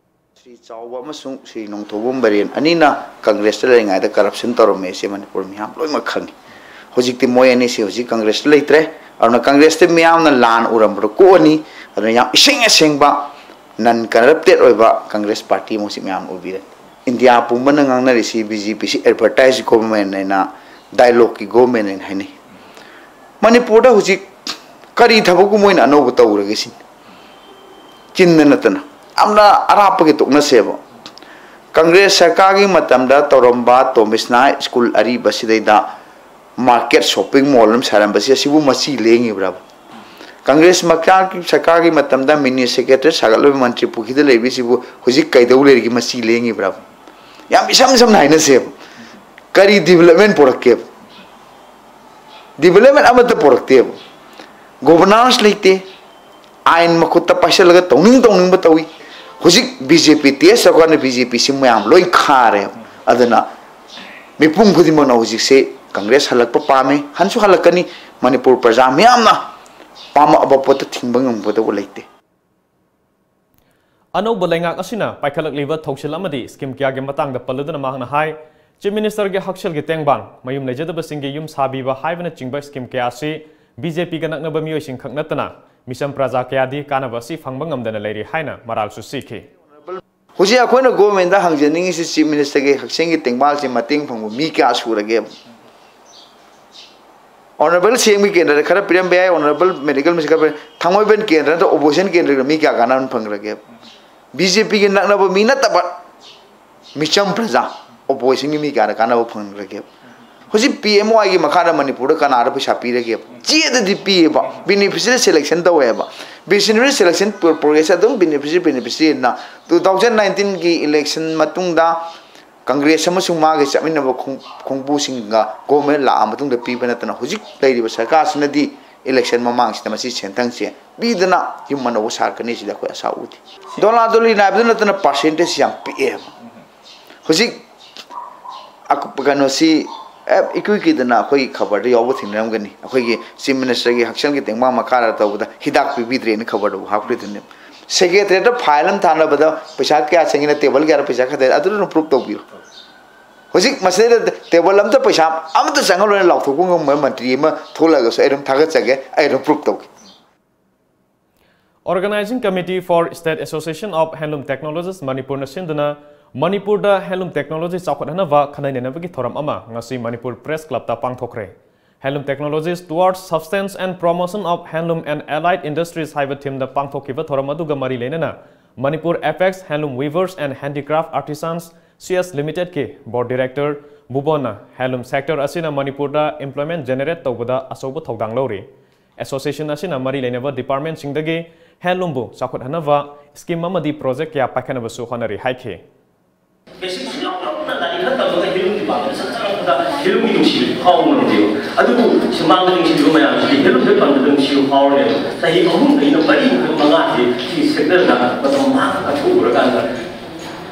ꯁ꯭ꯔꯤ ꯆꯥꯎꯕ ꯑꯃꯁꯨꯡ ꯁ꯭ꯔꯤ ꯅꯣꯡꯊꯣꯝꯕꯝ ꯕꯔꯦꯟ ꯑꯅꯤꯅ ꯀꯪꯒ꯭ꯔꯦꯁꯇ ꯂꯩꯔꯤꯉꯩꯗ ꯀꯔꯞꯁꯟ ꯇꯧꯔꯝꯃꯦ, ꯁꯤ ꯃꯅꯤꯄꯨꯔ ꯃꯤꯌꯥꯝ ꯂꯣꯏꯅꯃꯛ ꯈꯪꯉꯤ꯫ ꯍꯧꯖꯤꯛꯇꯤ ꯃꯣꯏ ꯑꯅꯤꯁꯤ ꯍꯧꯖꯤꯛ ꯀꯪꯒ꯭ꯔꯦꯁꯇ ꯂꯩꯇ꯭ꯔꯦ꯫ ꯑꯗꯨꯅ ꯀꯪꯒ꯭ꯔꯦꯁꯇ ꯃꯤꯌꯥꯝꯅ ꯂꯥꯟ ꯎꯔꯝꯕꯗꯣ ꯀꯣꯛꯑꯅꯤ꯫ ꯑꯗꯨꯅ ꯌꯥꯝ ꯏꯁꯦꯡ ꯑꯁꯦꯡꯕ ꯅꯟ ꯀꯔꯞꯇꯦꯠ ꯑꯣꯏꯕ ꯀꯪꯒ꯭ꯔꯦꯁ ꯄꯥꯔꯇꯤ ꯑꯃ ꯍꯧꯖꯤꯛ ꯃꯌꯥꯝꯅ ꯎꯕꯤꯔꯅꯤ꯫ ꯏꯟꯗꯤꯌꯥ ꯄꯨꯝꯕꯅ ꯉꯥꯡꯅꯔꯤꯁꯤ ꯕꯤ ꯖꯦ ꯄꯤꯁꯤ ꯑꯦꯗꯚꯔꯇꯥꯏꯖ ꯒꯣꯚꯔꯟꯃꯦꯟ ꯍꯥꯏꯅ ꯗꯥꯏꯂꯣꯛꯀꯤ ꯒꯣꯚꯔꯟꯃꯦꯟ ꯍꯥꯏꯅ ꯍꯥꯏꯅꯩ꯫ ꯃꯅꯤꯄꯨꯔꯗ ꯍꯧꯖꯤꯛ ꯀꯔꯤ ꯊꯕꯛꯄꯨ ꯃꯣꯏꯅ ꯑꯅꯧꯕ ꯇꯧꯔꯒꯦ ꯁꯤꯅꯤ꯫ ꯆꯤꯟꯗ ꯅꯠꯇꯅ ꯌꯥꯝꯅ ꯑꯔꯥꯞꯄꯒꯤ ꯇꯣꯛꯅꯁꯦꯕ꯫ ꯀꯪꯒ꯭ꯔꯦꯁ ꯁꯔꯀꯥꯔꯒꯤ ꯃꯇꯝꯗ ꯇꯧꯔꯝꯕ ꯇꯣꯃꯤꯁꯅꯥ ꯁ꯭ꯀꯨꯜ ꯑꯔꯤꯕꯁꯤꯗꯩꯗ ꯃꯥꯔꯀꯦꯠ ꯁꯣꯞꯄꯤꯡ ꯃꯣꯜ ꯑꯃ ꯁꯥꯔꯝꯕꯁꯤ ꯑꯁꯤꯕꯨ ꯃꯆꯤ ꯂꯦꯡꯉꯤꯕ꯭ꯔꯕ? ꯀꯪꯒ꯭ꯔꯦꯁ ꯃꯆꯥꯒꯤ ꯁꯔꯀꯥꯔꯒꯤ ꯃꯇꯝꯗ ꯃꯤꯅꯤ ꯁꯦꯀ꯭ꯔꯦꯇꯔꯤ ꯁꯥꯒꯠꯂꯕ ꯃꯟꯇ꯭ꯔꯤ ꯄꯨꯈ꯭ꯔꯤꯗ ꯂꯩꯕꯤꯁꯤꯕꯨ ꯍꯧꯖꯤꯛ ꯀꯩꯗꯧ ꯂꯩꯔꯤꯒꯦ, ꯃꯆꯤ ꯂꯦꯡꯉꯤꯕ꯭ꯔꯕ? ꯌꯥꯝ ꯏꯁꯝ ꯁꯝꯅ ꯍꯥꯏꯅꯁꯦꯕ, ꯀꯔꯤ ꯗꯤꯕꯂꯞꯃꯦꯟ ꯄꯨꯔꯛꯀꯦꯕ? ꯗꯤꯕꯂꯞꯃꯦꯟ ꯑꯃꯠꯇ ꯄꯨꯔꯛꯇꯦꯕ꯫ ꯒꯣꯕꯔꯅꯥꯟꯁ ꯂꯩꯇꯦ, ꯑꯥꯏꯟ ꯃꯈꯨꯠꯇ ꯄꯥꯏꯁꯤꯜꯂꯒ ꯇꯧꯅꯤꯡ ꯇꯧꯅꯤꯡꯕ ꯇꯧꯏ꯫ ꯍꯧꯖꯤꯛ ꯕꯤ ꯖꯦ ꯄꯤ ꯇꯦꯁ ꯇꯧꯔꯀꯥꯟꯗ ꯕꯤ ꯖꯦ ꯄꯤꯁꯤ ꯃꯌꯥꯝ ꯂꯣꯏ ꯈꯥꯔꯦꯕ꯫ ꯑꯗꯨꯅ ꯃꯤꯄꯨꯝ ꯈꯨꯗꯤꯡꯃꯛꯅ ꯍꯧꯖꯤꯛꯁꯦ ꯀꯪꯒ꯭ꯔꯦꯁ ꯍꯜꯂꯛꯄ ꯄꯥꯝꯃꯤ, ꯍꯟꯁꯨ ꯍꯜꯂꯛꯀꯅꯤ꯫ ꯃꯅꯤꯄꯨꯔ ꯄ꯭ꯔꯖꯥ ꯃꯤꯌꯥꯝꯅ ꯄꯥꯝꯃꯛꯑꯕ ꯄꯣꯠꯇ ꯊꯤꯡꯕ ꯉꯝꯒꯗꯧꯕ ꯂꯩꯇꯦ꯫ ꯑꯅꯧꯕ ꯂꯩꯉꯥꯛ ꯑꯁꯤꯅ ꯄꯥꯏꯈꯠꯂꯛꯂꯤꯕ ꯊꯧꯁꯤꯜ ꯑꯃꯗꯤ ꯁ꯭ꯀꯤꯝ ꯀꯌꯥꯒꯤ ꯃꯇꯥꯡꯗ ꯄꯜꯂꯗꯨꯅ ꯃꯍꯥꯛꯅ ꯍꯥꯏ, ꯆꯤꯐ ꯃꯤꯅꯤꯁꯇꯔꯒꯤ ꯍꯛꯁꯦꯜꯒꯤ ꯇꯦꯡꯕꯥꯡ ꯃꯌꯨꯝ ꯂꯩꯖꯗꯕꯁꯤꯡꯒꯤ ꯌꯨꯝ ꯁꯥꯕꯤꯕ ꯍꯥꯏꯕꯅꯆꯤꯡꯕ ꯁ꯭ꯀꯤꯝ ꯀꯌꯥ ꯑꯁꯤ ꯕꯤ ꯖꯦ ꯄꯤꯒ ꯅꯛꯅꯕ ꯃꯤꯑꯣꯏꯁꯤꯡ ꯈꯛ ꯅꯠꯇꯅ ꯃꯤꯆꯝ ꯄ꯭ꯔꯖꯥ ꯀꯌꯥꯗꯤ ꯀꯥꯟꯅꯕ ꯑꯁꯤ ꯐꯪꯕ ꯉꯝꯗꯅ ꯂꯩꯔꯤ ꯍꯥꯏꯅ ꯃꯔꯥꯜꯁꯨ ꯁꯤꯈꯤ꯫ ꯍꯧꯖꯤꯛ ꯑꯩꯈꯣꯏꯅ ꯒꯣꯔꯃꯦꯟꯗ ꯍꯪꯖꯅꯤꯡꯉꯤꯁꯤ ꯆꯤꯐ ꯃꯤꯅꯤꯁꯇꯔꯒꯤ ꯍꯛꯁꯦꯜꯒꯤ ꯇꯦꯡꯕꯥꯡꯁꯤ ꯃꯇꯦꯡ ꯐꯪꯕ ꯃꯤ ꯀꯌꯥ ꯁꯨꯔꯒꯦ? ꯑꯣꯅꯔꯦꯕꯜ ꯁꯤ ꯑꯦꯝꯒꯤ ꯀꯦꯟꯗ꯭ꯔꯗ ꯈꯔ ꯄꯤꯔꯝꯕ ꯌꯥꯏ, ꯑꯣꯅꯔꯦꯕꯜ ꯃꯦꯗꯤꯀꯦꯜ ꯃꯤꯅꯤꯁꯇꯔ ꯈꯔ ꯄꯤꯔꯝ-, ꯊꯥꯡꯃꯩꯕꯟ ꯀꯦꯟꯗ꯭ꯔ ꯅꯠꯇ꯭ꯔ ꯑꯣꯄꯣꯖꯤꯁꯟ ꯀꯦꯟꯗ꯭ꯔꯒ ꯃꯤ ꯀꯌꯥ ꯀꯥꯟꯅꯕ ꯐꯪꯈ꯭ꯔꯒꯦ? ꯕꯤ ꯖꯦ ꯄꯤꯒꯤ ꯅꯛꯅꯕ ꯃꯤ ꯅꯠꯇꯕ ꯃꯤꯆꯝ ꯄ꯭ꯔꯖꯥ, ꯑꯣꯄꯣꯖꯤꯁꯟꯒꯤ ꯃꯤ ꯀꯌꯥꯅ ꯀꯥꯟꯅꯕ ꯐꯪꯈ꯭ꯔꯒꯦ? ꯍꯧꯖꯤꯛ ꯄꯤ ꯑꯦꯝ ꯋꯥꯏꯒꯤ ꯃꯈꯥꯗ ꯃꯅꯤꯄꯨꯔꯗ ꯀꯅꯥꯗ ꯄꯩꯁꯥ ꯄꯤꯔꯒꯦꯕ? ꯆꯦꯗꯗꯤ ꯄꯤꯌꯦꯕ, ꯕꯦꯅꯤꯐꯤꯁꯤꯌꯔꯤ ꯁꯦꯂꯦꯛꯁꯟ ꯇꯧꯋꯦꯕ꯫ ꯕꯦꯅꯤꯐꯤꯁꯤꯌꯔꯤ ꯁꯦꯂꯦꯛꯁꯟ ꯄ꯭ꯔꯣ-, ꯄ꯭ꯔꯣꯁꯦꯁ ꯑꯗꯨꯝ ꯕꯦꯅꯤꯐꯤꯁꯤꯌꯔꯤ, ꯕꯦꯅꯤꯐꯤꯁꯤꯌꯔꯤꯅ ꯇꯨ ꯊꯥꯎꯖꯟ ꯅꯥꯏꯟꯇꯤꯟꯒꯤ ꯏꯂꯦꯛꯁꯟ ꯃꯇꯨꯡꯗ ꯀꯪꯒ꯭ꯔꯦꯁ ꯑꯃꯁꯨꯡ ꯃꯥꯒꯤ ꯆꯠꯃꯤꯟꯅꯕ ꯈꯣꯡ-, ꯈꯣꯡꯕꯨꯁꯤꯡꯒ ꯒꯣꯔꯃꯦꯟ ꯂꯥꯛꯑ ꯃꯇꯨꯡꯗ ꯄꯤꯕ ꯅꯠꯇꯅ ꯍꯧꯖꯤꯛ ꯂꯩꯔꯤꯕ ꯁꯔꯀꯥꯔꯁꯤꯅꯗꯤ ꯏꯂꯦꯛꯁꯟ ꯃꯃꯥꯡꯁꯤꯗ ꯃꯁꯤ ꯁꯦꯟꯊꯪꯁꯦ ꯄꯤꯗꯅ ꯌꯨꯝ ꯑꯅꯧꯕ ꯁꯥꯔꯛꯀꯅꯤ ꯁꯤꯗ ꯑꯩꯈꯣꯏ ꯑꯁꯥ ꯎꯗꯦ꯫ ꯗꯣꯂꯥ ꯗꯣꯂꯤ ꯅꯥꯏꯕꯗ ꯅꯠꯇꯅ ꯄꯥꯔꯁꯦꯟꯇꯦꯖ ꯌꯥꯝ ꯄꯤꯛꯑꯦꯕ꯫ ꯍꯧꯖꯤꯛ ꯑꯀꯨꯞꯄ ꯀꯩꯅꯣꯁꯤ, ꯑꯦ, ꯏꯀꯨꯏ ꯀꯨꯏꯗꯅ ꯑꯩꯈꯣꯏꯒꯤ ꯈꯕꯔꯗ ꯌꯥꯎꯕ ꯊꯦꯡꯅꯔꯝꯒꯅꯤ, ꯑꯩꯈꯣꯏꯒꯤ ꯆꯤꯐ ꯃꯤꯅꯤꯁꯇꯔꯒꯤ ꯍꯛꯁꯦꯜꯒꯤ ꯇꯦꯡꯕꯥꯡ ꯃꯈꯥꯗ ꯇꯧꯕꯗ ꯍꯤꯗꯥꯛ ꯄꯤꯕꯤꯗ꯭ꯔꯦꯅ ꯈꯕꯔꯗꯕꯨ ꯍꯥꯞꯈ꯭ꯔꯤꯗꯨꯅꯤ꯫ ꯁꯦꯀ꯭ꯔꯦꯇꯔꯤꯌꯦꯠꯇ ꯐꯥꯏꯜ ꯑꯃ ꯊꯥꯅꯕꯗ ꯄꯩꯁꯥ ꯀꯌꯥ ꯆꯪꯉꯤꯅ, ꯇꯦꯕꯜ ꯀꯌꯥꯗ ꯄꯩꯁꯥ ꯈꯗꯦ, ꯑꯗꯨ ꯑꯗꯨꯝ ꯄ꯭ꯔꯨꯐ ꯇꯧꯕꯤꯔꯣ꯫ ꯍꯧꯖꯤꯛ ꯃꯁꯤꯗꯩꯗ ꯇꯦꯕꯜ ꯑꯝꯇ ꯄꯩꯁꯥ ꯑꯃꯠꯇ ꯆꯪꯍꯜꯂꯣꯏꯅ ꯂꯥꯎꯊꯣꯛꯄ ꯉꯝꯕ ꯃꯟꯇ꯭ꯔꯤ ꯑꯃ ꯊꯣꯛꯂꯛꯑꯒꯁꯨ ꯑꯩ ꯑꯗꯨꯝ ꯊꯥꯒꯠꯆꯒꯦ, ꯑꯩ ꯑꯗꯨꯝ ꯄ꯭ꯔꯨꯐ ꯇꯧꯒꯦ꯫ Organizing Committee for State Association of Handloom Technologists ꯃꯅꯤꯄꯨꯔꯅ ꯁꯤꯟꯗꯨꯅ ꯃꯅꯤꯄꯨꯔꯗ handloom technology ꯆꯥꯎꯈꯠꯍꯟꯅꯕ ꯈꯟꯅ ꯅꯩꯅꯕꯒꯤ ꯊꯧꯔꯝ ꯑꯃ ꯉꯁꯤ Manipur Press Clubꯇ ꯄꯥꯡꯊꯣꯛꯈ꯭ꯔꯦ꯫ Handloom Technologies Towards Substance and Promotion of Handloom and Allied Industries ꯍꯥꯏꯕ themeꯗ ꯄꯥꯡꯊꯣꯛꯈꯤꯕ ꯊꯧꯔꯝ ꯑꯗꯨꯒ ꯃꯔꯤ ꯂꯩꯅꯅ Manipur Apex Handloom Weavers and Handicraft Artisans C S Limitedꯀꯤ Board Director ꯚꯨꯕꯣꯟꯅ handloom sector ꯑꯁꯤꯅ ꯃꯅꯤꯄꯨꯔꯗ employment generate ꯇꯧꯕꯗ ꯑꯆꯧꯕ ꯊꯧꯗꯥꯡ ꯂꯧꯔꯤ꯫ Association ꯑꯁꯤꯅ ꯃꯔꯤ ꯂꯩꯅꯕ departmentꯁꯤꯡꯗꯒꯤ handloomꯕꯨ ꯆꯥꯎꯈꯠꯍꯟꯅꯕ scheme ꯑꯃꯗꯤ project ꯀꯌꯥ ꯄꯥꯏꯈꯠꯅꯕꯁꯨ ꯍꯣꯠꯅꯔꯤ ꯍꯥꯏꯈꯤ꯫ Basic ꯁꯨꯡꯌꯥꯎ ꯌꯥꯎꯗꯅ ꯂꯥꯏꯔꯤꯛ ꯈꯔ ꯇꯝꯃꯒ handloom department ꯁꯠ ꯆꯪꯉꯛꯄꯗ handloomꯒꯤ ꯅꯨꯡꯁꯤꯕ ꯐꯥꯎꯕ ꯉꯝꯗꯦꯕ꯫ ꯑꯗꯨꯕꯨ ꯁꯨꯃꯥꯡꯗ ꯅꯨꯡꯁꯤꯕ ꯃꯌꯥꯝꯁꯤꯗꯤ handloomꯗ ꯇꯝꯕꯗ ꯅꯨꯡꯁꯤꯕ ꯐꯥꯎꯔꯦꯕ꯫ ꯆꯍꯤ ꯑꯍꯨꯝꯗꯒꯤꯅ ꯃꯔꯤ ꯃꯉꯥꯁꯤ ꯁꯤ sectorꯗ ꯃꯇꯝ ꯃꯥꯡꯉꯒ ꯀꯠꯊꯣꯛꯎꯔꯀꯥꯟꯗ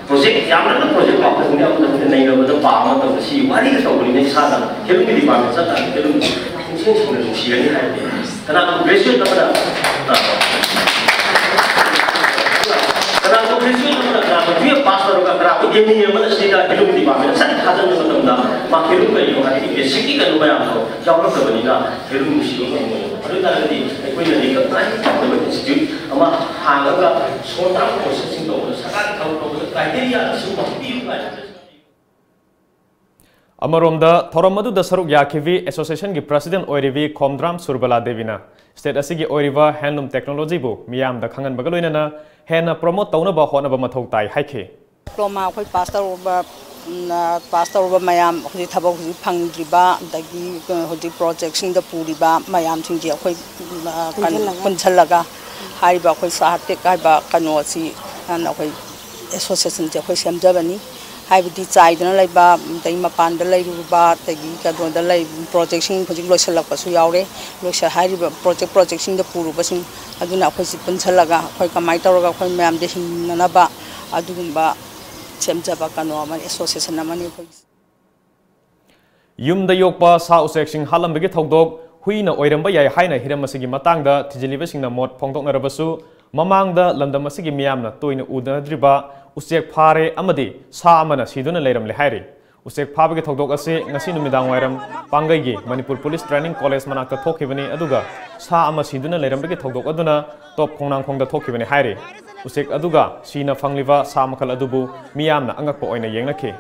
project ꯌꯥꯝꯅ project ꯄꯥꯎꯗ ꯅꯩꯅꯕꯗ ꯄꯥꯕ ꯃꯇꯝꯗ ꯁꯤ ꯋꯥꯔꯤꯒ ꯇꯧꯕꯅꯤꯅ ꯏꯁꯥꯗ handloomꯒꯤ department ꯆꯠꯀꯥꯟꯗ handloom ꯄꯨꯛꯅꯤꯡ ꯁꯦꯡꯅ ꯅꯨꯡꯁꯤꯒꯅꯤ ꯍꯥꯏꯕ꯫ ꯀꯅꯥꯒꯨꯝꯕ graduate ꯑꯃꯅ, ꯑ, ꯀꯅꯥꯒꯨꯝꯕ graduate ꯑꯃꯅ, ꯀꯅꯥꯒꯨꯝꯕ twelve pass ꯇꯧꯔꯒ ꯀꯅꯥꯒꯨꯝꯕ M E ꯑꯃꯅ ꯁꯤꯗ handloom department ꯁꯠ ꯊꯥꯖꯤꯟꯕ ꯃꯇꯝꯗ ꯃꯥ handloom ꯀꯔꯤꯅꯣ ꯍꯥꯏꯕꯒꯤ basicꯀꯤ ꯀꯩꯅꯣ ꯃꯌꯥꯝꯗꯣ ꯌꯥꯎꯔꯛꯇꯕꯅꯤꯅ handloom ꯅꯨꯡꯁꯤꯕ ꯉꯝꯃꯣꯏ꯫ ꯑꯗꯨ ꯑꯣꯏꯇꯥꯔꯒꯗꯤ ꯑꯩꯈꯣꯏꯅ recognize ꯇꯧꯒꯗꯕ institute ꯑꯃ ꯍꯥꯡꯉꯒ short term courseꯁꯤꯡ ꯇꯧꯕꯗ ꯁꯔꯀꯥꯔꯒꯤ ꯊꯕꯛ ꯇꯧꯕꯗ criteria ꯑꯁꯤꯒꯨꯝꯕ ꯄꯤꯌꯨ ꯀꯥꯏꯅ ꯑꯃꯔꯣꯝꯗ ꯊꯧꯔꯝ ꯑꯗꯨꯗ ꯁꯔꯨꯛ ꯌꯥꯈꯤꯕꯤ associationꯒꯤ president ꯑꯣꯏꯔꯤꯕꯤ ꯈꯣꯝꯗ꯭ꯔꯥꯝ ꯁꯨꯔꯕꯂꯥ ꯗꯦꯕꯤꯅ state ꯑꯁꯤꯒꯤ ꯑꯣꯏꯔꯤꯕ handloom technologyꯕꯨ ꯃꯤꯌꯥꯝꯗ ꯈꯪꯍꯟꯕꯒ ꯂꯣꯏꯅꯅ ꯍꯦꯟꯅ promote ꯇꯧꯅꯕ ꯍꯣꯠꯅꯕ ꯃꯊꯧ ꯇꯥꯏ ꯍꯥꯏꯈꯤ꯫ Diploma ꯑꯩꯈꯣꯏ pass ꯇꯧꯔꯨꯕ, ꯎꯝ, pass ꯇꯧꯔꯨꯕ ꯃꯌꯥꯝ ꯍꯧꯖꯤꯛ ꯊꯕꯛ ꯍꯧꯖꯤꯛ ꯐꯪꯗ꯭ꯔꯤꯕ, ꯑꯗꯒꯤ ꯍꯧꯖꯤꯛ projectꯁꯤꯡꯗ ꯄꯨꯔꯤꯕ ꯃꯌꯥꯝꯁꯤꯡꯁꯤ ꯑꯩꯈꯣꯏ, ꯎꯝ, ꯀꯩꯅꯣ, ꯄꯨꯟꯁꯤꯜꯂꯒ꯫ ꯄꯨꯟꯁꯤꯜꯂꯒ ꯍꯥꯏꯔꯤꯕ ꯑꯩꯈꯣꯏ ꯁꯥꯍꯇꯤꯛ ꯍꯥꯏꯕ ꯀꯩꯅꯣ ꯑꯁꯤ ꯍꯥꯟꯅ ꯑꯩꯈꯣꯏ associationꯁꯦ ꯑꯩꯈꯣꯏ ꯁꯦꯝꯖꯕꯅꯤ꯫ ꯍꯥꯏꯕꯗꯤ ꯆꯥꯏꯗꯨꯅ ꯂꯩꯕ, ꯑꯗꯒꯤ ꯃꯄꯥꯟꯗ ꯂꯩꯔꯨꯕ, ꯑꯗꯒꯤ ꯀꯩꯅꯣꯗ ꯂꯩ, projectꯁꯤꯡ ꯍꯧꯖꯤꯛ ꯂꯣꯏꯁꯤꯜꯂꯛꯄꯁꯨ ꯌꯥꯎꯔꯦ꯫ ꯂꯣꯏꯁꯤꯜ-, ꯍꯥꯏꯔꯤꯕ project, projectꯁꯤꯡꯗ ꯄꯨꯔꯨꯕꯁꯤꯡ ꯑꯗꯨꯅ ꯑꯩꯈꯣꯏꯁꯤ ꯄꯨꯟꯁꯤꯜꯂꯒ ꯑꯩꯈꯣꯏ ꯀꯃꯥꯏꯅ ꯇꯧꯔꯒ ꯑꯩꯈꯣꯏ ꯃꯌꯥꯝꯗ ꯍꯤꯡꯅꯅꯕ ꯑꯗꯨꯒꯨꯝꯕ ꯁꯦꯝꯖꯕ ꯀꯩꯅꯣ ꯑꯃꯅꯤ, association ꯑꯃꯅꯤ ꯑꯩꯈꯣꯏꯒꯤ꯫ ꯌꯨꯝꯗ ꯌꯣꯛꯄ ꯁꯥ ꯎꯆꯦꯛꯁꯤꯡ ꯍꯥꯠꯂꯝꯕꯒꯤ ꯊꯧꯗꯣꯛ ꯍꯨꯏꯅ ꯑꯣꯏꯔꯝꯕ ꯌꯥꯏ ꯍꯥꯏꯅ ꯍꯤꯔꯝ ꯑꯁꯤꯒꯤ ꯃꯇꯥꯡꯗ ꯊꯤꯖꯤꯜꯂꯤꯕꯁꯤꯡꯅ ꯃꯣꯠ ꯐꯣꯡꯗꯣꯛꯅꯔꯕꯁꯨ, ꯃꯃꯥꯡꯗ ꯂꯝꯗꯝ ꯑꯁꯤꯒꯤ ꯃꯤꯌꯥꯝꯅ ꯇꯣꯏꯅ ꯎꯅꯗ꯭ꯔꯤꯕ ꯎꯆꯦꯛ ꯐꯥꯔꯦ ꯑꯃꯗꯤ ꯁꯥ ꯑꯃꯅ ꯁꯤꯗꯨꯅ ꯂꯩꯔꯝꯂꯦ ꯍꯥꯏꯔꯤ꯫ ꯎꯆꯦꯛ ꯐꯥꯕꯒꯤ ꯊꯧꯗꯣꯛ ꯑꯁꯤ ꯉꯁꯤ ꯅꯨꯃꯤꯗꯥꯡ ꯋꯥꯏꯔꯝ ꯄꯥꯡꯒꯩꯒꯤ ꯃꯅꯤꯄꯨꯔ Police Training College ꯃꯅꯥꯛꯇ ꯊꯣꯛꯈꯤꯕꯅꯤ, ꯑꯗꯨꯒ ꯁꯥ ꯑꯃ ꯁꯤꯗꯨꯅ ꯂꯩꯔꯝꯕꯒꯤ ꯊꯧꯗꯣꯛ ꯑꯗꯨꯅ ꯇꯣꯞ ꯈꯣꯡꯅꯥꯡꯈꯣꯡꯗ ꯊꯣꯛꯈꯤꯕꯅꯤ ꯍꯥꯏꯔꯤ꯫ ꯎꯆꯦꯛ ꯑꯗꯨꯒ ꯁꯤꯅ ꯐꯪꯂꯤꯕ ꯁꯥ ꯃꯈꯜ ꯑꯗꯨꯕꯨ ꯃꯤꯌꯥꯝꯅ ꯑꯉꯛꯄ ꯑꯣꯏꯅ ꯌꯦꯡꯅꯈꯤ꯫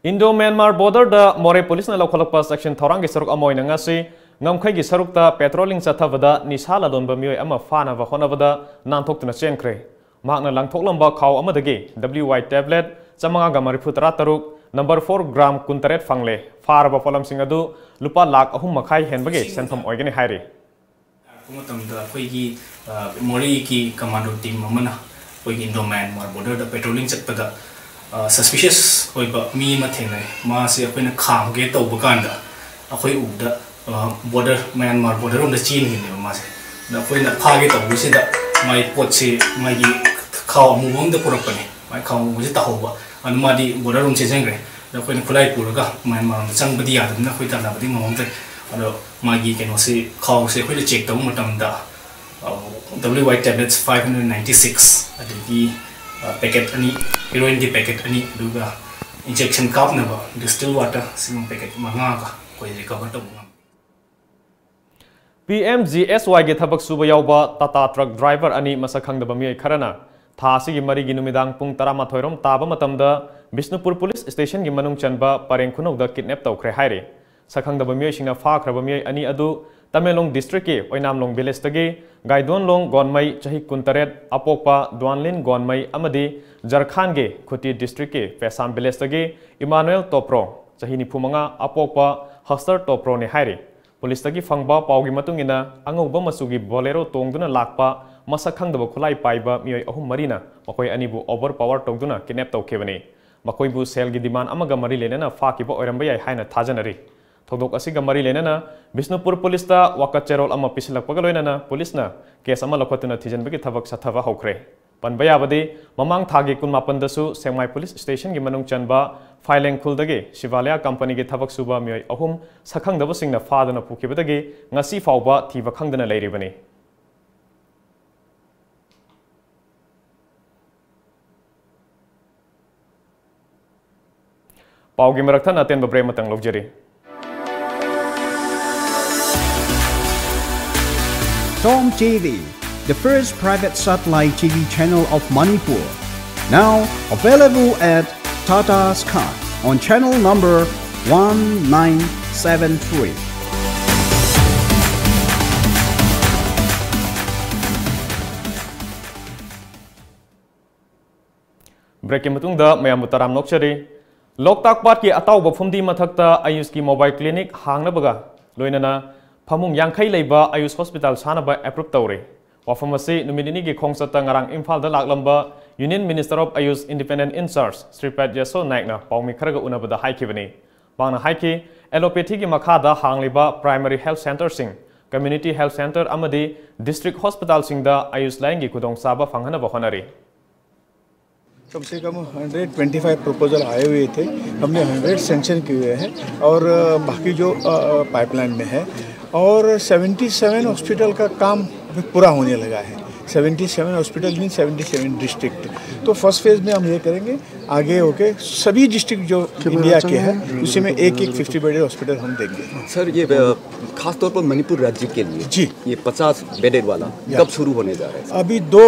Indo-Myanmar border-ꯗ ꯃꯣꯔꯦ ꯄꯨꯂꯤꯁꯅ ꯂꯧꯈꯠꯂꯛꯄ ꯆꯦꯛꯁꯤꯟ ꯊꯧꯔꯥꯡꯒꯤ ꯁꯔꯨꯛ ꯑꯃ ꯑꯣꯏꯅ ꯉꯁꯤ ꯉꯝꯈꯩꯒꯤ ꯁꯔꯨꯛꯇ patrolling ꯆꯠꯊꯕꯗ ꯅꯤꯁꯥ ꯂꯂꯣꯟꯕ ꯃꯤꯑꯣꯏ ꯑꯃ ꯐꯥꯅꯕ ꯍꯣꯠꯅꯕꯗ ꯅꯥꯟꯊꯣꯛꯇꯨꯅ ꯆꯦꯟꯈ꯭ꯔꯦ꯫ ꯃꯍꯥꯛꯅ ꯂꯪꯊꯣꯛꯂꯝꯕ ꯈꯥꯎ ꯑꯃꯗꯒꯤ W Y tablet ꯆꯥꯃꯉꯥꯒ ꯃꯔꯤꯐꯨ ꯇꯔꯥ ꯇꯔꯨꯛ, number four, gram ꯀꯨꯟꯇꯔꯦꯠ ꯐꯪꯂꯦ꯫ ꯐꯥꯔꯕ ꯄꯣꯠꯂꯝꯁꯤꯡ ꯑꯗꯨ ꯂꯨꯄꯥ ꯂꯥꯈ ꯑꯍꯨꯝ ꯃꯈꯥꯏ ꯍꯦꯟꯕꯒꯤ ꯁꯦꯟꯐꯝ ꯑꯣꯏꯒꯅꯤ ꯍꯥꯏꯔꯤ꯫ ꯂꯥꯛꯄ ꯃꯇꯝꯗ ꯑꯩꯈꯣꯏꯒꯤ, ꯑ, ꯃꯣꯔꯦꯒꯤ commando team ꯑꯃꯅ ꯑꯩꯈꯣꯏꯒꯤ Indo-Myanmar border-ꯗ patrolling ꯆꯠꯄꯗ, ꯑ, suspicious ꯑꯣꯏꯕ ꯃꯤ ꯑꯃ ꯊꯦꯡꯅꯩ꯫ ꯃꯥꯁꯦ ꯑꯩꯈꯣꯏꯅ ꯈꯥꯝꯒꯦ ꯇꯧꯕ ꯀꯥꯟꯗ ꯑꯩꯈꯣꯏ ꯎꯕꯗ, ꯑ, border, Myanmar border ꯔꯣꯝꯗ ꯆꯦꯟꯈꯤꯕꯅꯦꯕ ꯃꯥꯁꯦ꯫ ꯑꯗ ꯑꯩꯈꯣꯏꯅ ꯐꯥꯒꯦ ꯇꯧꯕꯁꯤꯗ ꯃꯥꯏ ꯄꯣꯠꯁꯤ, ꯃꯥꯒꯤ ꯈꯥꯎ ꯑꯃꯨꯕ ꯑꯃꯗ ꯄꯨꯔꯛꯄꯅꯦ꯫ ꯃꯥꯏ ꯈꯥꯎ ꯑꯃꯨꯕꯁꯤ ꯇꯥꯍꯧꯕ꯫ ꯑꯗꯨ ꯃꯥꯗꯤ border ꯔꯣꯝ ꯆꯦꯟꯁꯤꯟꯈ꯭ꯔꯦ꯫ ꯑꯗ ꯑꯩꯈꯣꯏꯅ ꯈꯨꯠꯂꯥꯏ ꯄꯨꯔꯒ Myanmar ꯔꯣꯝꯗ ꯆꯪꯕꯗꯤ ꯌꯥꯗꯕꯅꯤꯅ ꯑꯩꯈꯣꯏ ꯇꯥꯟꯅꯕꯗꯤ ꯉꯝꯍꯧꯗ꯭ꯔꯦ꯫ ꯑꯗꯣ ꯃꯥꯒꯤ ꯀꯩꯅꯣꯁꯤ, ꯈꯥꯎꯁꯦ ꯑꯩꯈꯣꯏꯅ check ꯇꯧꯕ ꯃꯇꯝꯗ, ꯑ, W Y tablets five hundred ninety six, ꯑꯗꯒꯤ, ꯑ, packet ꯑꯅꯤ, heroin-ꯒꯤ packet ꯑꯅꯤ, ꯑꯗꯨꯒ injection ꯀꯥꯞꯅꯕ distilled water ꯁꯤꯒꯨꯝꯕ packet ꯃꯉꯥꯒ ꯑꯩꯈꯣꯏ recover ꯇꯧꯕ ꯉꯝꯃꯤ꯫ P M G S Y-ꯒꯤ ꯊꯕꯛ ꯁꯨꯕ ꯌꯥꯎꯕ Tata truck driver ꯑꯅꯤ ꯃꯁꯛ ꯈꯪꯗꯕ ꯃꯤꯑꯣꯏ ꯈꯔꯅ ꯊꯥ ꯑꯁꯤꯒꯤ ꯃꯔꯤꯒꯤ ꯅꯨꯃꯤꯗꯥꯡ ꯄꯨꯡ ꯇꯔꯥꯃꯥꯊꯣꯏ ꯔꯣꯝ ꯇꯥꯕ ꯃꯇꯝꯗ ꯕꯤꯁꯅꯨꯄꯨꯔ police station-ꯒꯤ ꯃꯅꯨꯡ ꯆꯟꯕ ꯄꯔꯦꯡ ꯈꯨꯅꯧꯗ kidnap ꯇꯧꯈ꯭ꯔꯦ ꯍꯥꯏꯔꯤ꯫ ꯁꯛꯈꯪꯗꯕ ꯃꯤꯑꯣꯏꯁꯤꯡꯅ ꯐꯥꯈ꯭ꯔꯕ ꯃꯤꯑꯣꯏ ꯑꯅꯤ ꯑꯗꯨ ꯇꯃꯦꯡꯂꯣꯡ district-ꯀꯤ ꯑꯣꯏꯅꯥꯝꯂꯣꯡ village-ꯇꯒꯤ ꯒꯥꯏꯗꯣꯟꯂꯣꯡ ꯒꯣꯟꯃꯩ, ꯆꯍꯤ ꯀꯨꯟꯇꯔꯦꯠ, ꯑꯄꯣꯛꯄ ꯗ꯭ꯋꯥꯟꯂꯤꯟ ꯒꯣꯟꯃꯩ, ꯑꯃꯗꯤ ꯖꯔꯈꯥꯟꯒꯤ ꯈꯨꯇꯤ district-ꯀꯤ ꯄꯦꯁꯥꯝ village-ꯇꯒꯤ ꯏꯃꯥꯅꯨꯑꯦꯜ ꯇꯣꯄ꯭ꯔꯣ, ꯆꯍꯤ ꯅꯤꯐꯨ ꯃꯉꯥ, ꯑꯄꯣꯛꯄ ꯍꯁꯇꯔ ꯇꯣꯄ꯭ꯔꯣꯅꯤ ꯍꯥꯏꯔꯤ꯫ Police-ꯇꯒꯤ ꯐꯪꯕ ꯄꯥꯎꯒꯤ ꯃꯇꯨꯡ ꯏꯟꯅ, ꯑꯉꯧꯕ ꯃꯆꯨꯒꯤ Bolero ꯇꯣꯡꯗꯨꯅ ꯂꯥꯛꯄ ꯃꯁꯛ ꯈꯪꯗꯕ ꯈꯨꯠꯂꯥꯏ ꯄꯥꯏꯕ ꯃꯤꯑꯣꯏ ꯑꯍꯨꯝ ꯃꯔꯤꯅ ꯃꯈꯣꯏ ꯑꯅꯤꯕꯨ overpower ꯇꯧꯗꯨꯅ kidnap ꯇꯧꯈꯤꯕꯅꯤ꯫ ꯃꯈꯣꯏꯕꯨ ꯁꯦꯜꯒꯤ demand ꯑꯃꯒ ꯃꯔꯤ ꯂꯩꯅꯅ ꯐꯥꯈꯤꯕ ꯑꯣꯏꯔꯝꯕ ꯌꯥꯏ ꯍꯥꯏꯅ ꯊꯥꯖꯅꯔꯤ꯫ ꯊꯧꯗꯣꯛ ꯑꯁꯤꯒ ꯃꯔꯤ ꯂꯩꯅꯅ ꯕꯤꯁꯅꯨꯄꯨꯔ police-ꯇ ꯋꯥꯀꯠ ꯆꯦꯔꯣꯜ ꯑꯃ ꯄꯤꯁꯤꯜꯂꯛꯄꯒ ꯂꯣꯏꯅꯅ police-ꯅ case ꯑꯃ ꯂꯧꯈꯠꯇꯨꯅ ꯊꯤꯖꯤꯟꯕꯒꯤ ꯊꯕꯛ ꯆꯠꯊꯕ ꯍꯧꯈ꯭ꯔꯦ꯫ ꯄꯟꯕ ꯌꯥꯕꯗꯤ, ꯃꯃꯥꯡ ꯊꯥꯒꯤ ꯀꯨꯟꯃꯥꯄꯟꯗꯁꯨ ꯁꯦꯛꯃꯥꯏ police station-ꯒꯤ ꯃꯅꯨꯡ ꯆꯟꯕ ꯐꯥꯏꯂꯦꯡ ꯈꯨꯜꯗꯒꯤ ꯁꯤꯚꯥꯂꯤꯌꯥ company-ꯒꯤ ꯊꯕꯛ ꯁꯨꯕ ꯃꯤꯑꯣꯏ ꯑꯍꯨꯝ ꯁꯛꯈꯪꯗꯕꯁꯤꯡꯅ ꯐꯥꯗꯨꯅ ꯄꯨꯈꯤꯕꯗꯒꯤ ꯉꯁꯤ ꯐꯥꯎꯕ ꯊꯤꯕ ꯈꯪꯗꯅ ꯂꯩꯔꯤꯕꯅꯤ꯫ ꯄꯥꯎꯒꯤ ꯃꯔꯛ ꯊꯠꯅ ꯑꯇꯦꯟꯕ ꯕ꯭ꯔꯦꯛ ꯑꯃꯇꯪ ꯂꯧꯖꯔꯤ꯫ Tom T V, the first private satellite T V channel of Manipur. Now available at Tata Sky on channel number one nine seven three. ꯕ꯭ꯔꯦꯛꯀꯤ ꯃꯇꯨꯡꯗ ꯃꯌꯥꯝꯕꯨ ꯇꯔꯥꯝꯅ ꯑꯣꯛꯆꯔꯤ꯫ ꯂꯣꯛꯇꯥꯛ ꯄꯥꯠꯀꯤ ꯑꯇꯥꯎꯕ ꯐꯨꯝꯗꯤ ꯃꯊꯛꯇ ꯑꯌꯨꯁꯀꯤ ꯃꯣꯕꯥꯏꯜ ꯀ꯭ꯂꯤꯅꯤꯛ ꯍꯥꯡꯅꯕꯒ ꯂꯣꯏꯅꯅ ꯐꯃꯨꯡ ꯌꯥꯡꯈꯩ ꯂꯩꯕ ꯑꯌꯨꯁ ꯍꯣꯁꯄꯤꯇꯥꯜ ꯁꯥꯅꯕ ꯑꯦꯄ꯭ꯔꯨꯞ ꯇꯧꯔꯦ꯫ ꯋꯥꯐꯝ ꯑꯁꯤ ꯅꯨꯃꯤꯠ ꯅꯤꯅꯤꯒꯤ ꯈꯣꯡꯆꯠꯇ ꯉꯔꯥꯡ ꯏꯝꯐꯥꯜꯗ ꯂꯥꯛꯂꯝꯕ Union Minister of Ayush Independent in Charge ꯁ꯭ꯔꯤꯄꯥꯗ ꯌꯦꯁꯣ ꯅꯥꯏꯛꯅ ꯄꯥꯎꯃꯤ ꯈꯔꯒ ꯎꯅꯕꯗ ꯍꯥꯏꯈꯤꯕꯅꯤ꯫ ꯃꯍꯥꯛꯅ ꯍꯥꯏꯈꯤ, ꯑꯦꯂꯣꯄꯦꯊꯤꯒꯤ ꯃꯈꯥꯗ ꯍꯥꯡꯂꯤꯕ ꯄ꯭ꯔꯥꯏꯃꯔꯤ ꯍꯦꯜꯊ ꯁꯦꯟꯇꯔꯁꯤꯡ, ꯀꯝꯃ꯭ꯌꯨꯅꯤꯇꯤ ꯍꯦꯜꯊ ꯁꯦꯟꯇꯔ ꯑꯃꯗꯤ ꯗꯤꯁꯇ꯭ꯔꯤꯛ ꯍꯣꯁꯄꯤꯇꯥꯜꯁꯤꯡꯗ ꯑꯌꯨꯁ ꯂꯥꯏꯌꯦꯡꯒꯤ ꯈꯨꯗꯣꯡꯆꯥꯕ ꯐꯪꯍꯟꯅꯕ ꯍꯣꯠꯅꯔꯤ꯫ कम से कम हंड्रेड ट्वेंटी फ़ाइव प्रपोजल आए हुए थे, हमने हंड्रेड सैंक्शन किए हुए हैं और बाकी जो पाइपलाइन में है, और सेवेंटी सेवन हॉस्पिटल का काम अभी पूरा होने लगा है। Seventy seven hospital in seventy seven district. तो फर्स्ट फेज में हम ये करेंगे, आगे होके सभी डिस्ट्रिक्ट जो इंडिया के हैं, उसी में एक एक फिफ्टी बेडेड हॉस्पिटल हम देंगे। सर, ये अ, खास तौर पर मणिपुर राज्य के लिए जी। ये पचास बेडेड वाला या। कब शुरू होने जा रहा है? अभी दो,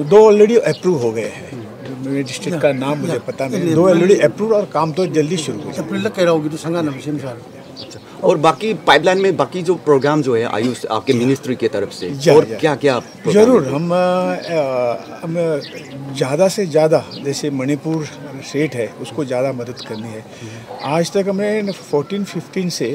दो ऑलरेडी अप्रूव हो गए हैं। मेरे डिस्ट्रिक्ट का नाम मुझे पता नहीं, दो ऑलरेडी अप्रूव और काम तो जल्दी शुरू हो जाएगा। अप्रैल तक कह रहा होगी तो संगा नमशीम सर। अच्छा, और बाकी पाइपलाइन में बाकी जो प्रोग्राम जो है आयुष आपके मिनिस्ट्री की तरफ से, या, और या। क्या क्या प्रोग्राम जरूर, है? हम, अ, अ, हम ज़्यादा से ज़्यादा, जैसे मणिपुर स्टेट है, उसको ज़्यादा मदद करनी है। आज तक हमने फ़ोर्टीन फ़िफ़्टीन से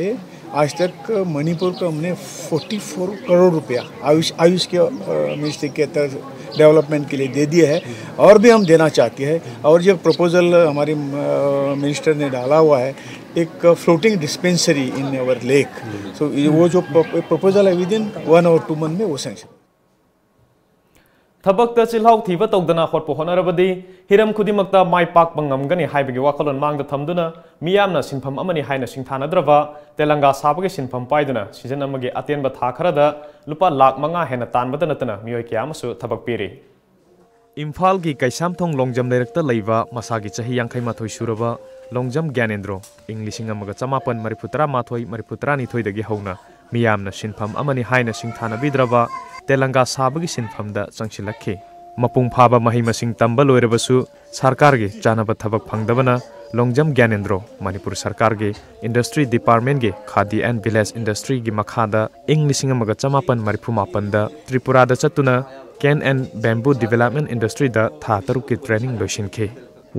आज तक मणिपुर को हमने फ़ोर्टी फ़ोर करोड़ रुपया आयुष, आयुष के, अ, मिनिस्ट्री के तहत डेवलपमेंट के लिए दे दिए है, और भी हम देना चाहते हैं। और जो प्रपोजल हमारे, अ, मिनिस्टर ने डाला हुआ है, एक floating dispensary in our lake, so ये वो जो प्र-, प्रपोजल है, विद इन वन और टू मंथ में वो सैंक्शन। ꯊꯕꯛꯇ ꯆꯤꯜꯍꯥꯎ ꯊꯤꯕ ꯇꯧꯗꯅ ꯍꯣꯠꯄꯨ ꯍꯣꯠꯅꯔꯕꯗꯤ ꯍꯤꯔꯝ ꯈꯨꯗꯤꯡꯃꯛꯇ ꯃꯥꯏ ꯄꯥꯛꯄ ꯉꯝꯒꯅꯤ ꯍꯥꯏꯕꯒꯤ ꯋꯥꯈꯜꯂꯣꯟ ꯃꯥꯡꯗ ꯊꯝꯗꯨꯅ ꯃꯤꯌꯥꯝꯅ ꯁꯤꯟꯐꯝ ꯑꯃꯅꯤ ꯍꯥꯏꯅ ꯁꯤꯡꯊꯥꯅꯗ꯭ꯔꯕ ꯇꯦꯂꯪꯒꯥ ꯁꯥꯕꯒꯤ ꯁꯤꯟꯐꯝ ꯄꯥꯏꯗꯨꯅ ꯁꯤꯖꯟ ꯑꯃꯒꯤ ꯑꯇꯦꯟꯕ ꯊꯥ ꯈꯔꯗ ꯂꯨꯄꯥ ꯂꯥꯈ ꯃꯉꯥ ꯍꯦꯟꯅ ꯇꯥꯟꯕꯗ ꯅꯠꯇꯅ ꯃꯤꯑꯣꯏ ꯀꯌꯥ ꯑꯃꯁꯨ ꯊꯕꯛ ꯄꯤꯔꯤ꯫ ꯏꯝꯐꯥꯜꯒꯤ ꯀꯩꯁꯥꯝꯊꯣꯡ ꯂꯣꯡꯖꯝ ꯂꯩꯔꯛꯇ ꯂꯩꯕ ꯃꯁꯥꯒꯤ ꯆꯍꯤ ꯌꯥꯡꯈꯩ ꯃꯥꯊꯣꯏ ꯁꯨꯔꯕ ꯂꯣꯡꯖꯝ ꯒ꯭ꯌꯥꯅꯦꯟꯗ꯭ꯔꯣ ꯏꯪ ꯂꯤꯁꯤꯡ ꯑꯃꯒ ꯆꯃꯥꯄꯟ ꯃꯔꯤꯐꯨ ꯇꯔꯥꯃꯥꯊꯣꯏ ꯃꯔꯤꯐꯨ ꯇꯔꯥꯅꯤꯊꯣꯏꯗꯒꯤ ꯍꯧꯅ ꯃꯤꯌꯥꯝꯅ ꯁꯤꯟꯐꯝ ꯑꯃꯅꯤ ꯍꯥꯏꯅ ꯁꯤꯡꯊꯥꯅꯕꯤꯗ꯭ꯔꯕ ꯇꯦꯂꯪꯒꯥ ꯁꯥꯕꯒꯤ ꯁꯤꯟꯐꯝꯗ ꯆꯪꯁꯤꯜꯂꯛꯈꯤ꯫ ꯃꯄꯨꯡ ꯐꯥꯕ ꯃꯍꯩ ꯃꯁꯤꯡ ꯇꯝꯕ ꯂꯣꯏꯔꯕꯁꯨ ꯁꯔꯀꯥꯔꯒꯤ ꯆꯥꯅꯕ ꯊꯕꯛ ꯐꯪꯗꯕꯅ ꯂꯣꯡꯖꯝ ꯒ꯭ꯌꯥꯅꯦꯟꯗ꯭ꯔꯣ ꯃꯅꯤꯄꯨꯔ ꯁꯔꯀꯥꯔꯒꯤ Industry Department ꯒꯤ Khadi and Village Industry ꯒꯤ ꯃꯈꯥꯗ ꯏꯪ ꯂꯤꯁꯤꯡ ꯑꯃꯒ ꯆꯃꯥꯄꯟ ꯃꯔꯤꯐꯨ ꯃꯥꯄꯟꯗ ꯇ꯭ꯔꯤꯄꯨꯔꯥꯗ ꯆꯠꯇꯨꯅ Cane and Bamboo Development Industry ꯗ ꯊꯥ ꯇꯔꯨꯛꯀꯤ training ꯂꯣꯏꯁꯤꯟꯈꯤ꯫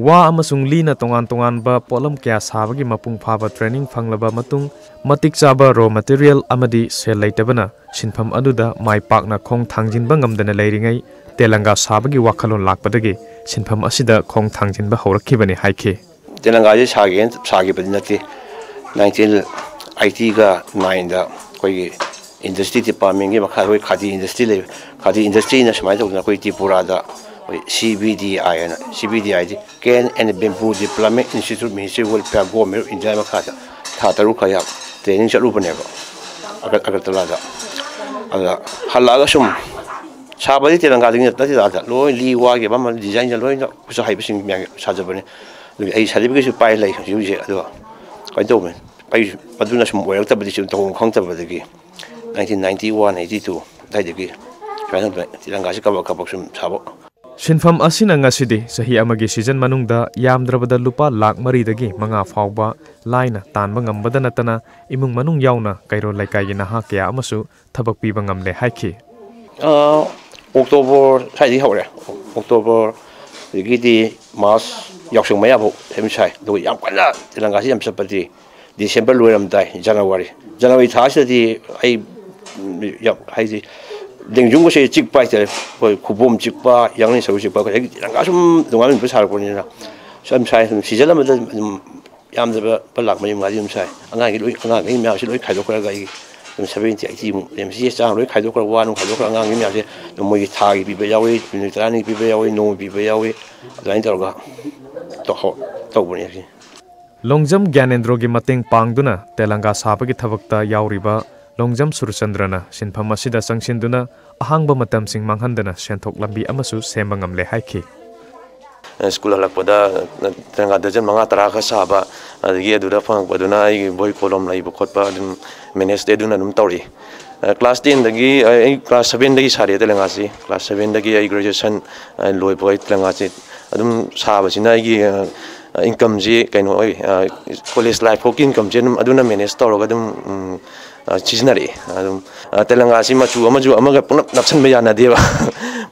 ꯋꯥ ꯑꯃꯁꯨꯡ ꯂꯤꯅ ꯇꯣꯉꯥꯟ ꯇꯣꯉꯥꯟꯕ ꯄꯣꯠꯂꯝ ꯀꯌꯥ ꯁꯥꯕꯒꯤ ꯃꯄꯨꯡ ꯐꯥꯕ training ꯐꯪꯂꯕ ꯃꯇꯨꯡ, ꯃꯇꯤꯛ ꯆꯥꯕ raw material ꯑꯃꯗꯤ ꯁꯦꯜ ꯂꯩꯇꯕꯅ ꯁꯤꯟꯐꯝ ꯑꯗꯨꯗ ꯃꯥꯏ ꯄꯥꯛꯅ ꯈꯣꯡ ꯊꯥꯡꯖꯤꯟꯕ ꯉꯝꯗꯅ ꯂꯩꯔꯤꯉꯩ, ꯇꯦꯂꯪꯒꯥ ꯁꯥꯕꯒꯤ ꯋꯥꯈꯜꯂꯣꯟ ꯂꯥꯛꯄꯗꯒꯤ ꯁꯤꯟꯐꯝ ꯑꯁꯤꯗ ꯈꯣꯡ ꯊꯥꯡꯖꯤꯟꯕ ꯍꯧꯔꯛꯈꯤꯕꯅꯤ ꯍꯥꯏꯈꯤ꯫ ꯇꯦꯂꯪꯒꯥꯁꯤ ꯁꯥꯒꯦꯅ ꯁꯥꯈꯤꯕꯗꯤ ꯅꯠꯇꯦ꯫ ꯅꯥꯏꯟꯇꯤꯟ ꯑꯩꯠꯇꯤꯒ ꯅꯥꯏꯟꯗ ꯑꯩꯈꯣꯏꯒꯤ Industry Department ꯒꯤ ꯃꯈꯥꯗ ꯑꯩꯈꯣꯏ Khadi Industry ꯂꯩꯕ, Khadi Industry ꯅ ꯁꯨꯃꯥꯏꯅ ꯇꯧꯗꯅ ꯑꯩꯈꯣꯏ ꯇ꯭ꯔꯤꯄꯨꯔꯥꯗ ꯑꯩꯈꯣꯏ C B D I ꯍꯥꯏꯅ, C B D I D Cane and Bamboo Development Institute, Ministry of Welfare, Government of India ꯃꯈꯥꯗ ꯊꯥ ꯇꯔꯨꯛ ꯈꯔ training ꯆꯠꯂꯨꯕꯅꯦꯕ ꯑꯒ-, ꯑꯒꯔꯇꯂꯥꯗ꯫ ꯑꯗꯨꯗ ꯍꯜꯂꯛꯑꯒ ꯁꯨꯝ ꯁꯥꯕꯗꯤ ꯇꯦꯂꯪꯒꯥꯗꯒꯤ ꯅꯠꯇꯦ, ꯑꯥꯗ ꯂꯣꯏ ꯂꯤ ꯋꯥꯒꯤ ꯑꯃ ꯑꯃ design ꯂꯣꯏꯅ ꯈꯨꯠꯁꯥ ꯍꯩꯕꯁꯤꯡ ꯃꯌꯥꯝꯒꯤ ꯁꯥꯖꯕꯅꯦ꯫ ꯑꯗꯨꯒꯤ ꯑꯩ certificate ꯁꯨ ꯄꯥꯏ ꯂꯩ ꯍꯧꯖꯤꯛ ꯍꯧꯖꯤꯛ꯫ ꯑꯗꯨꯒ ꯀꯃꯥꯏꯅ ꯇꯧꯕꯅꯤ, ꯑꯩ ꯑꯗꯨꯅ ꯁꯨꯝ ꯑꯣꯏꯔꯛꯇꯕꯗꯤ ꯁꯨꯝ ꯇꯧꯐꯝ ꯈꯪꯗꯕꯗꯒꯤ nineteen ninety one, eighty two ꯑꯗꯨꯋꯥꯏꯗꯒꯤ ꯁꯨꯃꯥꯏꯅ ꯇꯧꯗꯅ ꯇꯦꯂꯪꯒꯥꯁꯤ ꯀꯕꯛ ꯀꯕꯛ ꯁꯨꯝ ꯁꯥꯕ꯫ ꯁꯤꯟꯐꯝ ꯑꯁꯤꯅ ꯉꯁꯤꯗꯤ ꯆꯍꯤ ꯑꯃꯒꯤ season ꯃꯅꯨꯡꯗ ꯌꯥꯝꯗ꯭ꯔꯕꯗ ꯂꯨꯄꯥ ꯂꯥꯈ ꯃꯔꯤꯗꯒꯤ ꯃꯉꯥ ꯐꯥꯎꯕ ꯂꯥꯏꯅ ꯇꯥꯟꯕ ꯉꯝꯕꯗ ꯅꯠꯇꯅ ꯏꯃꯨꯡ ꯃꯅꯨꯡ ꯌꯥꯎꯅ ꯀꯩꯔꯣꯜ ꯂꯩꯀꯥꯏꯒꯤ ꯅꯍꯥ ꯀꯌꯥ ꯑꯃꯁꯨ ꯊꯕꯛ ꯄꯤꯕ ꯉꯝꯂꯦ ꯍꯥꯏꯈꯤ꯫ ꯑ, October ꯁ꯭ꯋꯥꯏꯗꯒꯤ ꯍꯧꯔꯦ꯫ October ꯑꯗꯒꯤꯗꯤ March ꯌꯥꯎꯁꯪ ꯃꯌꯥꯐꯥꯎ ꯑꯗꯨꯝ ꯁꯥꯏ꯫ ꯑꯗꯨꯒ ꯌꯥꯝ ꯀꯟꯅ ꯇꯦꯂꯪꯒꯥꯁꯤ ꯌꯥꯝ ꯆꯠꯄꯗꯤ December ꯂꯣꯏꯔꯝꯗꯥꯏ, January꯫ January ꯊꯥꯁꯤꯗꯗꯤ ꯑꯩ, ꯎꯝ, ꯌꯥꯝ, ꯍꯥꯏꯗꯤ, ꯂꯦꯡꯖꯨꯝꯒꯁꯦ ꯆꯤꯛꯄ ꯍꯥꯏꯇꯥꯔꯦ꯫ ꯑꯩꯈꯣꯏ ꯈꯨꯕꯣꯝ ꯆꯤꯛꯄ, ꯌꯥꯡꯂꯦꯟ ꯁꯔꯨ ꯆꯤꯛꯄ, ꯑꯩꯈꯣꯏ ꯍꯦꯛ ꯇꯦꯂꯪꯒꯥ ꯁꯨꯝ ꯅꯣꯡꯉꯥꯟꯕ ꯅꯨꯃꯤꯠ ꯁꯥꯔꯛꯄꯅꯤꯅ ꯁꯨꯝ ꯁꯥꯏ꯫ ꯑꯗꯨꯝ season ꯑꯃꯗ ꯑꯗꯨꯝ ꯌꯥꯝꯗ꯭ꯔꯕ ꯂꯨꯄꯥ ꯂꯥꯈ ꯃꯔꯤ ꯃꯉꯥꯗꯤ ꯑꯗꯨꯝ ꯁꯥꯏ꯫ ꯑꯉꯥꯡꯒꯤ ꯂꯣꯏ, ꯑꯉꯥꯡꯈꯩ ꯃꯌꯥꯝꯁꯤ ꯂꯣꯏ ꯈꯥꯏꯗꯣꯛꯈ꯭ꯔꯒ ꯑꯩ ꯑꯗꯨꯝ seventy eighty ꯃꯨꯛ, ꯂꯦꯝꯁꯤ ꯆꯥꯡ ꯂꯣꯏ ꯈꯥꯏꯗꯣꯛꯈ꯭ꯔꯒ, ꯋꯥ ꯅꯨꯡ ꯈꯥꯏꯗꯣꯛꯈ꯭ꯔꯒ ꯑꯉꯥꯡꯒꯤ ꯃꯌꯥꯝꯁꯦ ꯑꯗꯨꯝ ꯃꯣꯏꯒꯤ ꯊꯥꯒꯤ ꯄꯤꯕ ꯌꯥꯎꯏ, ꯅꯨꯃꯤꯠ ꯇꯔꯥꯅꯤ ꯄꯤꯕ ꯌꯥꯎꯏ, ꯅꯣꯡꯃ ꯄꯤꯕ ꯌꯥꯎꯏ, ꯑꯗꯨꯃꯥꯏꯅ ꯇꯧꯔꯒ ꯇꯧꯍꯧ-, ꯇꯧꯕꯅꯦ ꯁꯤ꯫ ꯂꯣꯡꯖꯝ ꯒ꯭ꯌꯥꯅꯦꯟꯗ꯭ꯔꯣꯒꯤ ꯃꯇꯦꯡ ꯄꯥꯡꯗꯨꯅ ꯇꯦꯂꯪꯒꯥ ꯁꯥꯕꯒꯤ ꯊꯕꯛꯇ ꯌꯥꯎꯔꯤꯕ ꯂꯣꯡꯖꯝ ꯁꯨꯔꯆꯟꯗ꯭ꯔꯅ ꯁꯤꯟꯐꯝ ꯑꯁꯤꯗ ꯆꯪꯁꯤꯟꯗꯨꯅ ꯑꯍꯥꯡꯕ ꯃꯇꯝꯁꯤꯡ ꯃꯥꯡꯍꯟꯗꯅ ꯁꯦꯟꯊꯣꯛ ꯂꯝꯕꯤ ꯑꯃꯁꯨ ꯁꯦꯝꯕ ꯉꯝꯂꯦ ꯍꯥꯏꯈꯤ꯫ ꯁ꯭ꯀꯨꯜ ꯍꯜꯂꯛꯄꯗ ꯇꯦꯂꯪꯒꯥ ꯗꯔꯖꯟ ꯃꯉꯥ ꯇꯔꯥ ꯈꯔ ꯁꯥꯕ, ꯑꯗꯒꯤ ꯑꯗꯨꯗ ꯐꯪꯉꯛꯄꯗꯨꯅ ꯑꯩꯒꯤ ꯕꯣꯏ ꯀꯣꯂꯣꯝ ꯂꯩꯕ ꯈꯣꯠꯄ ꯑꯗꯨꯝ ꯃꯦꯅꯦꯖꯇꯤ ꯑꯗꯨꯅ ꯑꯗꯨꯝ ꯇꯧꯔꯛꯏ꯫ ꯀ꯭ꯂꯥꯁ ꯇꯦꯟꯗꯒꯤ ꯑꯩ ꯀ꯭ꯂꯥꯁ ꯁꯕꯦꯟꯗꯒꯤ ꯁꯥꯔꯛꯑꯦ ꯇꯦꯂꯪꯒꯥꯁꯤ꯫ ꯀ꯭ꯂꯥꯁ ꯁꯕꯦꯟꯗꯒꯤ ꯑꯩ ꯒ꯭ꯔꯦꯖꯨꯑꯦꯁꯟ ꯂꯣꯏꯕꯒ ꯑꯩ ꯇꯦꯂꯪꯒꯥꯁꯤ ꯑꯗꯨꯝ ꯁꯥꯕꯁꯤꯅ ꯑꯩꯒꯤ ꯏꯟꯀꯝꯁꯤ ꯀꯩꯅꯣ ꯑꯣꯏ, ꯀꯣꯂꯦꯖ ꯂꯥꯏꯐ ꯐꯥꯎꯒꯤ ꯏꯟꯀꯝꯁꯦ ꯑꯗꯨꯝ ꯑꯗꯨꯅ ꯃꯦꯅꯦꯖ ꯇꯧꯔꯒ ꯑꯗꯨꯝ ꯁꯤꯖꯤꯟꯅꯔꯛꯏ꯫ ꯑꯗꯨꯝ ꯇꯦꯂꯪꯒꯥꯁꯤ ꯃꯆꯨ ꯑꯃꯁꯨ ꯑꯃꯒ ꯄꯨꯂꯞ ꯅꯞꯁꯤꯟꯕ ꯌꯥꯅꯗꯦꯕ꯫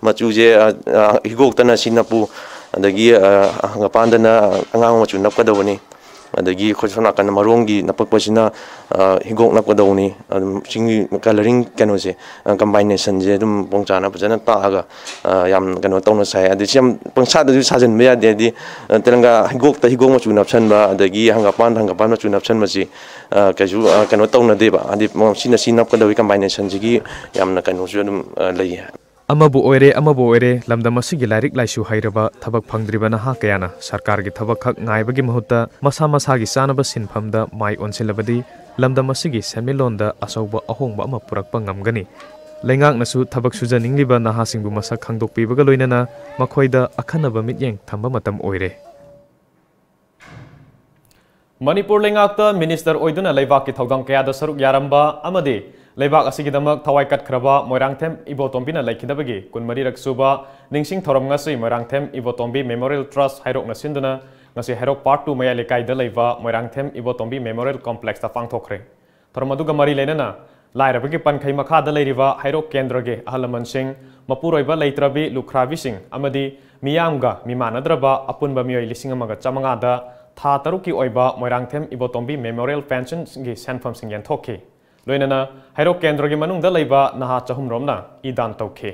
ꯃꯆꯨꯁꯦ ꯍꯤꯒꯣꯛꯇꯅ ꯁꯤ ꯅꯞꯄꯨ, ꯑꯗꯒꯤ ꯍꯪꯒꯄꯥꯟꯗꯅ ꯑꯉꯥꯡꯕ ꯃꯆꯨ ꯅꯞꯀꯗꯧꯕꯅꯤ꯫ ꯑꯗꯒꯤ ꯑꯩꯈꯣꯏ ꯁꯣꯝ ꯅꯥꯀꯟꯗ ꯃꯔꯣꯡꯒꯤ ꯅꯞꯄꯛꯄꯁꯤꯅ ꯍꯤꯒꯣꯛ ꯅꯞꯀꯗꯧꯕꯅꯤ꯫ ꯑꯗꯨꯝ ꯆꯤꯡꯒꯤ ꯀꯂꯔꯤꯡ ꯀꯩꯅꯣꯁꯦ, ꯀꯝꯕꯥꯏꯅꯦꯁꯟꯁꯦ ꯑꯗꯨꯝ ꯃꯑꯣꯡ ꯆꯥꯅ ꯐꯖꯅ ꯇꯥꯛꯑꯒ ꯌꯥꯝ ꯀꯩꯅꯣ ꯇꯧꯅ ꯁꯥꯏ꯫ ꯑꯗꯨ ꯁꯤ ꯌꯥꯝ ꯄꯪꯁꯥꯗꯁꯨ ꯁꯥꯖꯤꯟꯕ ꯌꯥꯗꯦ꯫ ꯍꯥꯏꯗꯤ ꯇꯦꯂꯪꯒꯥ ꯍꯤꯒꯣꯛꯇ ꯍꯤꯒꯣꯛ ꯃꯆꯨ ꯅꯞꯁꯟꯕ, ꯑꯗꯒꯤ ꯍꯪꯒꯄꯥꯟꯗ ꯍꯪꯒꯄꯥꯟ ꯃꯆꯨ ꯅꯞꯁꯟꯕꯁꯤ ꯀꯩꯁꯨ ꯀꯩꯅꯣ ꯇꯧꯅꯗꯦꯕ꯫ ꯍꯥꯏꯗꯤ ꯁꯤꯅ ꯁꯤ ꯅꯞꯀꯗꯧꯔꯤ ꯀꯝꯕꯥꯏꯅꯦꯁꯟꯁꯤꯒꯤ ꯌꯥꯝꯅ ꯀꯩꯅꯣꯁꯨ ꯑꯗꯨꯝ ꯂꯩꯌꯦ꯫ ꯑꯃꯕꯨ ꯑꯣꯏꯔꯦ, ꯑꯃꯕꯨ ꯑꯣꯏꯔꯦ, ꯂꯝꯗꯝ ꯑꯁꯤꯒꯤ ꯂꯥꯏꯔꯤꯛ ꯂꯥꯏꯁꯨ ꯍꯩꯔꯕ, ꯊꯕꯛ ꯐꯪꯗ꯭ꯔꯤꯕ ꯅꯍꯥ ꯀꯌꯥꯅ ꯁꯔꯀꯥꯔꯒꯤ ꯊꯕꯛ ꯈꯛ ꯉꯥꯏꯕꯒꯤ ꯃꯍꯨꯠꯇ ꯃꯁꯥ ꯃꯁꯥꯒꯤ ꯆꯥꯅꯕ ꯁꯤꯟꯐꯝꯗ ꯃꯥꯏ ꯑꯣꯟꯁꯤꯜꯂꯕꯗꯤ ꯂꯝꯗꯝ ꯑꯁꯤꯒꯤ ꯁꯦꯟꯃꯤꯠꯂꯣꯟꯗ ꯑꯆꯧꯕ ꯑꯍꯣꯡꯕ ꯑꯃ ꯄꯨꯔꯛꯄ ꯉꯝꯒꯅꯤ꯫ ꯂꯩꯉꯥꯛꯅꯁꯨ ꯊꯕꯛ ꯁꯨꯖꯅꯤꯡꯂꯤꯕ ꯅꯍꯥꯁꯤꯡꯕꯨ ꯃꯁꯛ ꯈꯪꯗꯣꯛꯄꯤꯕꯒ ꯂꯣꯏꯅꯅ ꯃꯈꯣꯏꯗ ꯑꯈꯟꯅꯕ ꯃꯤꯠꯌꯦꯡ ꯊꯝꯕ ꯃꯇꯝ ꯑꯣꯏꯔꯦ꯫ ꯃꯅꯤꯄꯨꯔ ꯂꯩꯉꯥꯛꯇ ꯃꯤꯅꯤꯁꯇꯔ ꯑꯣꯏꯗꯨꯅ ꯂꯩꯕꯥꯛꯀꯤ ꯊꯧꯗꯥꯡ ꯀꯌꯥꯗ ꯁꯔꯨꯛ ꯌꯥꯔꯝꯕ ꯑꯃꯗꯤ ꯂꯩꯕꯥꯛ ꯑꯁꯤꯒꯤꯗꯃꯛ ꯊꯋꯥꯏ ꯀꯠꯈ꯭ꯔꯕ ꯃꯣꯏꯔꯥꯡꯊꯦꯝ ꯏꯕꯣꯇꯣꯝꯕꯤꯅ ꯂꯩꯈꯤꯗꯕꯒꯤ ꯀꯨꯟꯃꯔꯤꯔꯛ ꯁꯨꯕ ꯅꯤꯡꯁꯤꯡ ꯊꯧꯔꯝ ꯉꯁꯤ ꯃꯣꯏꯔꯥꯡꯊꯦꯝ ꯏꯕꯣꯇꯣꯝꯕꯤ ꯃꯦꯃꯣꯔꯤꯌꯦꯜ ꯇ꯭ꯔꯁ ꯍꯩꯔꯣꯛꯅ ꯁꯤꯟꯗꯨꯅ ꯉꯁꯤ ꯍꯩꯔꯣꯛ ꯄꯥꯔꯠ ꯇꯨ ꯃꯌꯥꯏ ꯂꯩꯀꯥꯏꯗ ꯂꯩꯕ ꯃꯣꯏꯔꯥꯡꯊꯦꯝ ꯏꯕꯣꯇꯣꯝꯕꯤ ꯃꯦꯃꯣꯔꯤꯌꯦꯜ ꯀꯣꯝꯄ꯭ꯂꯦꯛꯁꯇ ꯄꯥꯡꯊꯣꯛꯈ꯭ꯔꯦ꯫ ꯊꯧꯔꯝ ꯑꯗꯨꯒ ꯃꯔꯤ ꯂꯩꯅꯅ ꯂꯥꯏꯔꯕꯒꯤ ꯄꯟꯈꯩ ꯃꯈꯥꯗ ꯂꯩꯔꯤꯕ ꯍꯩꯔꯣꯛ ꯀꯦꯟꯗ꯭ꯔꯒꯤ ꯑꯍꯜ ꯂꯃꯟꯁꯤꯡ, ꯃꯄꯨꯔꯣꯏꯕ ꯂꯩꯇ꯭ꯔꯕꯤ ꯂꯨꯈ꯭ꯔꯥꯕꯤꯁꯤꯡ ꯑꯃꯗꯤ ꯃꯤꯌꯥꯝꯒ ꯃꯤꯃꯥꯟꯅꯗ꯭ꯔꯕ ꯑꯄꯨꯟꯕ ꯃꯤꯑꯣꯏ ꯂꯤꯁꯤꯡ ꯑꯃꯒ ꯆꯥꯃꯉꯥꯗ ꯊꯥ ꯇꯔꯨꯛꯀꯤ ꯑꯣꯏꯕ ꯃꯣꯏꯔꯥꯡꯊꯦꯝ ꯏꯕꯣꯇꯣꯝꯕꯤ ꯃꯦꯃꯣꯔꯤꯌꯦꯜ ꯄꯦꯟꯁꯟꯒꯤ ꯁꯦꯟꯐꯝꯁꯤꯡ ꯌꯦꯟꯊꯣꯛꯈꯤ꯫ ꯂꯣꯏꯅꯅ ꯍꯩꯔꯣꯛ ꯀꯦꯟꯗ꯭ꯔꯒꯤ ꯃꯅꯨꯡꯗ ꯂꯩꯕ ꯅꯍꯥ ꯆꯍꯨꯝꯔꯣꯝꯅ ꯏ ꯗꯥꯟ ꯇꯧꯈꯤ꯫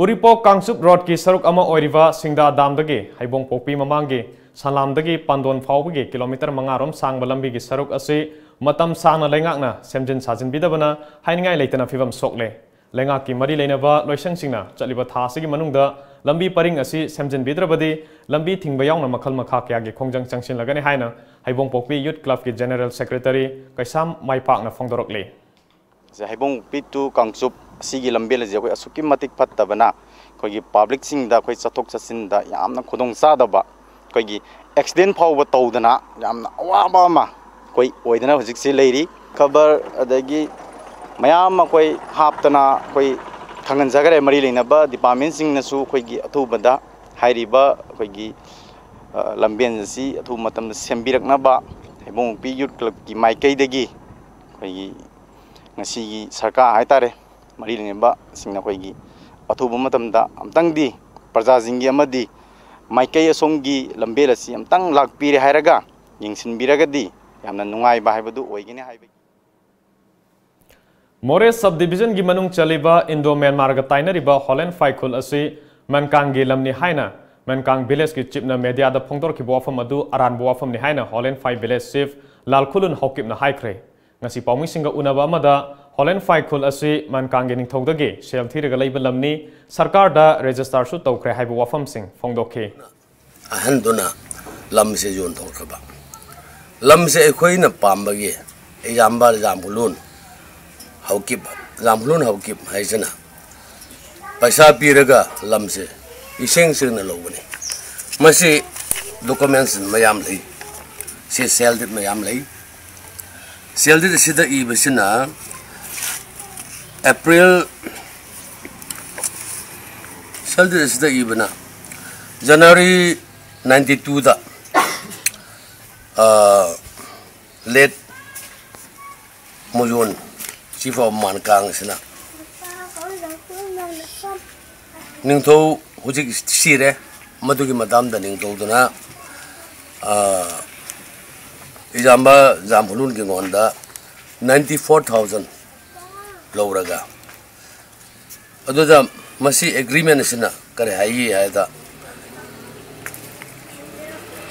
ꯎꯔꯤꯄꯣꯛ ꯀꯥꯡꯆꯨꯞ ꯔꯣꯗꯀꯤ ꯁꯔꯨꯛ ꯑꯃ ꯑꯣꯏꯔꯤꯕ ꯁꯤꯡꯗꯥ ꯗꯥꯝꯗꯒꯤ ꯍꯩꯕꯣꯡꯄꯣꯛꯄꯤ ꯃꯃꯥꯡꯒꯤ ꯁꯂꯥꯝꯗꯒꯤ ꯄꯥꯟꯗꯣꯟ ꯐꯥꯎꯕꯒꯤ ꯀꯤꯂꯣꯃꯤꯇꯔ ꯃꯉꯥ ꯔꯣꯝ ꯁꯥꯡꯕ ꯂꯝꯕꯤꯒꯤ ꯁꯔꯨꯛ ꯑꯁꯤ ꯃꯇꯝ ꯁꯥꯡꯅ ꯂꯩꯉꯥꯛꯅ ꯁꯦꯝꯖꯤꯟ ꯁꯥꯖꯤꯟꯕꯤꯗꯕꯅ ꯍꯥꯏꯅꯤꯡꯉꯥꯏ ꯂꯩꯇꯅ ꯐꯤꯕꯝ ꯁꯣꯛꯂꯦ꯫ ꯂꯩꯉꯥꯛꯀꯤ ꯃꯔꯤ ꯂꯩꯅꯕ ꯂꯣꯏꯁꯪꯁꯤꯡꯅ ꯆꯠꯂꯤꯕ ꯊꯥ ꯑꯁꯤꯒꯤ ꯃꯅꯨꯡꯗ ꯂꯝꯕꯤ ꯄꯔꯤꯡ ꯑꯁꯤ ꯁꯦꯝꯖꯤꯟꯕꯤꯗ꯭ꯔꯕꯗꯤ ꯂꯝꯕꯤ ꯊꯤꯡꯕ ꯌꯥꯎꯅ ꯃꯈꯜ ꯃꯈꯥ ꯀꯌꯥꯒꯤ ꯈꯣꯡꯖꯪ ꯆꯪꯁꯤꯜꯂꯒꯅꯤ ꯍꯥꯏꯅ ꯍꯩꯕꯣꯡꯄꯣꯛꯄꯤ ꯌꯨꯠ ꯀ꯭ꯂꯕꯀꯤ general secretary Keisham ꯃꯥꯏꯄꯥꯛꯅ ꯐꯣꯡꯗꯣꯔꯛꯂꯤ꯫ Say, ꯍꯩꯕꯣꯡꯄꯣꯛꯄꯤ to Kangchup ꯑꯁꯤꯒꯤ ꯂꯝꯕꯦꯜ ꯑꯁꯤ ꯑꯩꯈꯣꯏ ꯑꯁꯨꯛꯀꯤ ꯃꯇꯤꯛ ꯐꯠꯇꯕꯅ ꯑꯩꯈꯣꯏꯒꯤ ꯄꯕ꯭ꯂꯤꯛꯁꯤꯡꯗ, ꯑꯩꯈꯣꯏ ꯆꯠꯊꯣꯛ ꯆꯠꯁꯤꯟꯗ ꯌꯥꯝꯅ ꯈꯨꯗꯣꯡ ꯆꯥꯗꯕ, ꯑꯩꯈꯣꯏꯒꯤ ꯑꯦꯛꯁꯤꯗꯦꯟ ꯐꯥꯎꯕ ꯇꯧꯗꯅ ꯌꯥꯝꯅ ꯑꯋꯥꯕ ꯑꯃ ꯑꯩꯈꯣꯏ ꯑꯣꯏꯗꯅ ꯍꯧꯖꯤꯛꯁꯤ ꯂꯩꯔꯤ꯫ ꯈꯕꯔ ꯑꯗꯒꯤ ꯃꯌꯥꯝ ꯑꯩꯈꯣꯏ ꯍꯥꯞꯇꯅ ꯑꯩꯈꯣꯏ ꯈꯪꯍꯟꯖꯈ꯭ꯔꯦ꯫ ꯃꯔꯤ ꯂꯩꯅꯕ ꯗꯤꯄꯥꯔꯠꯃꯦꯟꯁꯤꯡꯅꯁꯨ ꯑꯩꯈꯣꯏꯒꯤ ꯑꯊꯨꯕꯗ ꯍꯥꯏꯔꯤꯕ ꯑꯩꯈꯣꯏꯒꯤ, ꯑ, ꯂꯝꯕꯦꯟ ꯑꯁꯤ ꯑꯊꯨꯕ ꯃꯇꯝꯗ ꯁꯦꯝꯕꯤꯔꯛꯅꯕ ꯍꯩꯕꯣꯡ ꯃꯨꯛꯄꯤ ꯌꯨꯠ ꯀ꯭ꯂꯕꯀꯤ ꯃꯥꯏꯀꯩꯗꯒꯤ ꯑꯩꯈꯣꯏꯒꯤ ꯉꯁꯤꯒꯤ ꯁꯔꯀꯥꯔ ꯍꯥꯏꯇꯥꯔꯦ, ꯃꯔꯤ ꯂꯩꯅꯕꯁꯤꯡꯅ ꯑꯩꯈꯣꯏꯒꯤ ꯑꯊꯨꯕ ꯃꯇꯝꯗ ꯑꯝꯇꯪꯗꯤ ꯄ꯭ꯔꯖꯥꯁꯤꯡꯒꯤ ꯑꯃꯗꯤ ꯃꯥꯏꯀꯩ ꯑꯁꯣꯝꯒꯤ ꯂꯝꯕꯦꯜ ꯑꯁꯤ ꯑꯝꯇꯪ ꯂꯥꯛꯄꯤꯔꯦ ꯍꯥꯏꯔꯒ ꯌꯦꯡꯁꯤꯟꯕꯤꯔꯒꯗꯤ ꯌꯥꯝꯅ ꯅꯨꯡꯉꯥꯏꯕ ꯍꯥꯏꯕꯗꯨ ꯑꯣꯏꯒꯅꯤ ꯍꯥꯏꯕꯒꯤ꯫ ꯃꯣꯔꯦ ꯁꯕ ꯗꯤꯕꯤꯖꯟꯒꯤ ꯃꯅꯨꯡ ꯆꯜꯂꯤꯕ ꯏꯟꯗꯣ ꯃ꯭ꯌꯥꯟꯃꯥꯔꯒ ꯇꯥꯏꯅꯔꯤꯕ ꯍꯣꯂꯦꯟꯐꯥꯏ ꯈꯨꯜ ꯑꯁꯤ ꯃꯟꯀꯥꯡꯒꯤ ꯂꯝꯅꯤ ꯍꯥꯏꯅ ꯃꯟꯀꯥꯡ ꯚꯤꯂꯦꯖꯀꯤ ꯆꯤꯞꯅ ꯃꯦꯗꯤꯌꯥꯗ ꯐꯣꯡꯗꯣꯔꯛꯈꯤꯕ ꯋꯥꯐꯝ ꯑꯗꯨ ꯑꯔꯥꯟꯕ ꯋꯥꯐꯝꯅꯤ ꯍꯥꯏꯅ ꯍꯣꯂꯦꯟꯐꯥꯏ ꯚꯤꯂꯦꯖ ꯆꯤꯐ ꯂꯥꯜꯈꯨꯂꯨꯟ ꯍꯧꯀꯤꯞꯅ ꯍꯥꯏꯈ꯭ꯔꯦ꯫ ꯉꯁꯤ ꯄꯥꯎꯃꯤꯁꯤꯡꯒ ꯎꯅꯕ ꯑꯃꯗ ꯍꯣꯂꯦꯟꯐꯥꯏ ꯈꯨꯜ ꯑꯁꯤ ꯃꯟꯀꯥꯡꯒꯤ ꯅꯤꯡꯊꯧꯗꯒꯤ ꯁꯦꯜ ꯊꯤꯔꯒ ꯂꯩꯕ ꯂꯝꯅꯤ, ꯁꯔꯀꯥꯔꯗ ꯔꯦꯖꯤꯁꯇꯥꯔꯁꯨ ꯇꯧꯈ꯭ꯔꯦ ꯍꯥꯏꯕ ꯋꯥꯐꯝꯁꯤꯡ ꯐꯣꯡꯗꯣꯛꯈꯤ꯫ ꯑꯍꯟꯗꯨꯅ ꯂꯝꯁꯦ ꯌꯣꯟꯊꯣꯛꯈ꯭ꯔꯕ꯫ ꯂꯝꯁꯦ ꯑꯩꯈꯣꯏꯅ ꯄꯥꯝꯕꯒꯤ ꯏꯌꯥꯝꯕ ꯖꯥꯝꯕꯨꯂꯨꯟ ꯍꯧꯀꯤꯞ, ꯖꯥꯝꯕꯨꯂꯨꯟ ꯍꯧꯀꯤꯞ ꯍꯥꯏꯁꯤꯅ ꯄꯩꯁꯥ ꯄꯤꯔꯒ ꯂꯝꯁꯦ ꯏꯁꯦꯡ ꯁꯦꯡꯅ ꯂꯧꯕꯅꯤ꯫ ꯃꯁꯤ ꯗꯣꯀꯨꯃꯦꯟꯁ ꯃꯌꯥꯝ ꯂꯩ꯫ ꯁꯤ ꯁꯦꯜ ꯗꯤꯠ ꯃꯌꯥꯝ ꯂꯩ꯫ ꯁꯦꯜ ꯗꯤꯠ ꯑꯁꯤꯗ ꯏꯕꯁꯤꯅ ꯑꯦꯄ꯭ꯔꯤꯜ, ꯁꯦꯜ ꯗꯤꯠ ꯑꯁꯤꯗ ꯏꯕꯅ ꯖꯅꯋꯥꯔꯤ ꯅꯥꯏꯟꯇꯤ ꯇꯨꯗ, ꯑ, ꯂꯦꯠ ꯃꯨꯌꯣꯟ, ꯆꯤꯐ ꯑꯣꯐ ꯃꯥꯟꯀꯥꯡ ꯑꯁꯤꯅ ꯅꯤꯡꯊꯧ ꯍꯧꯖꯤꯛ ꯁꯤꯔꯦ, ꯃꯗꯨꯒꯤ ꯃꯇꯝꯗ ꯅꯤꯡꯊꯧꯗꯨꯅ, ꯑ, ꯏꯌꯥꯝꯕ ꯖꯥꯝꯕꯨꯂꯨꯟꯒꯤ ꯉꯣꯟꯗ ꯅꯥꯏꯟꯇꯤ ꯐꯣꯔ ꯊꯥꯎꯖꯟ ꯂꯧꯔꯒ, ꯑꯗꯨꯗ ꯃꯁꯤ ꯑꯦꯒ꯭ꯔꯤꯃꯦꯟ ꯑꯁꯤꯅ ꯀꯔꯤ ꯍꯥꯏꯒꯦ ꯍꯥꯏꯗ,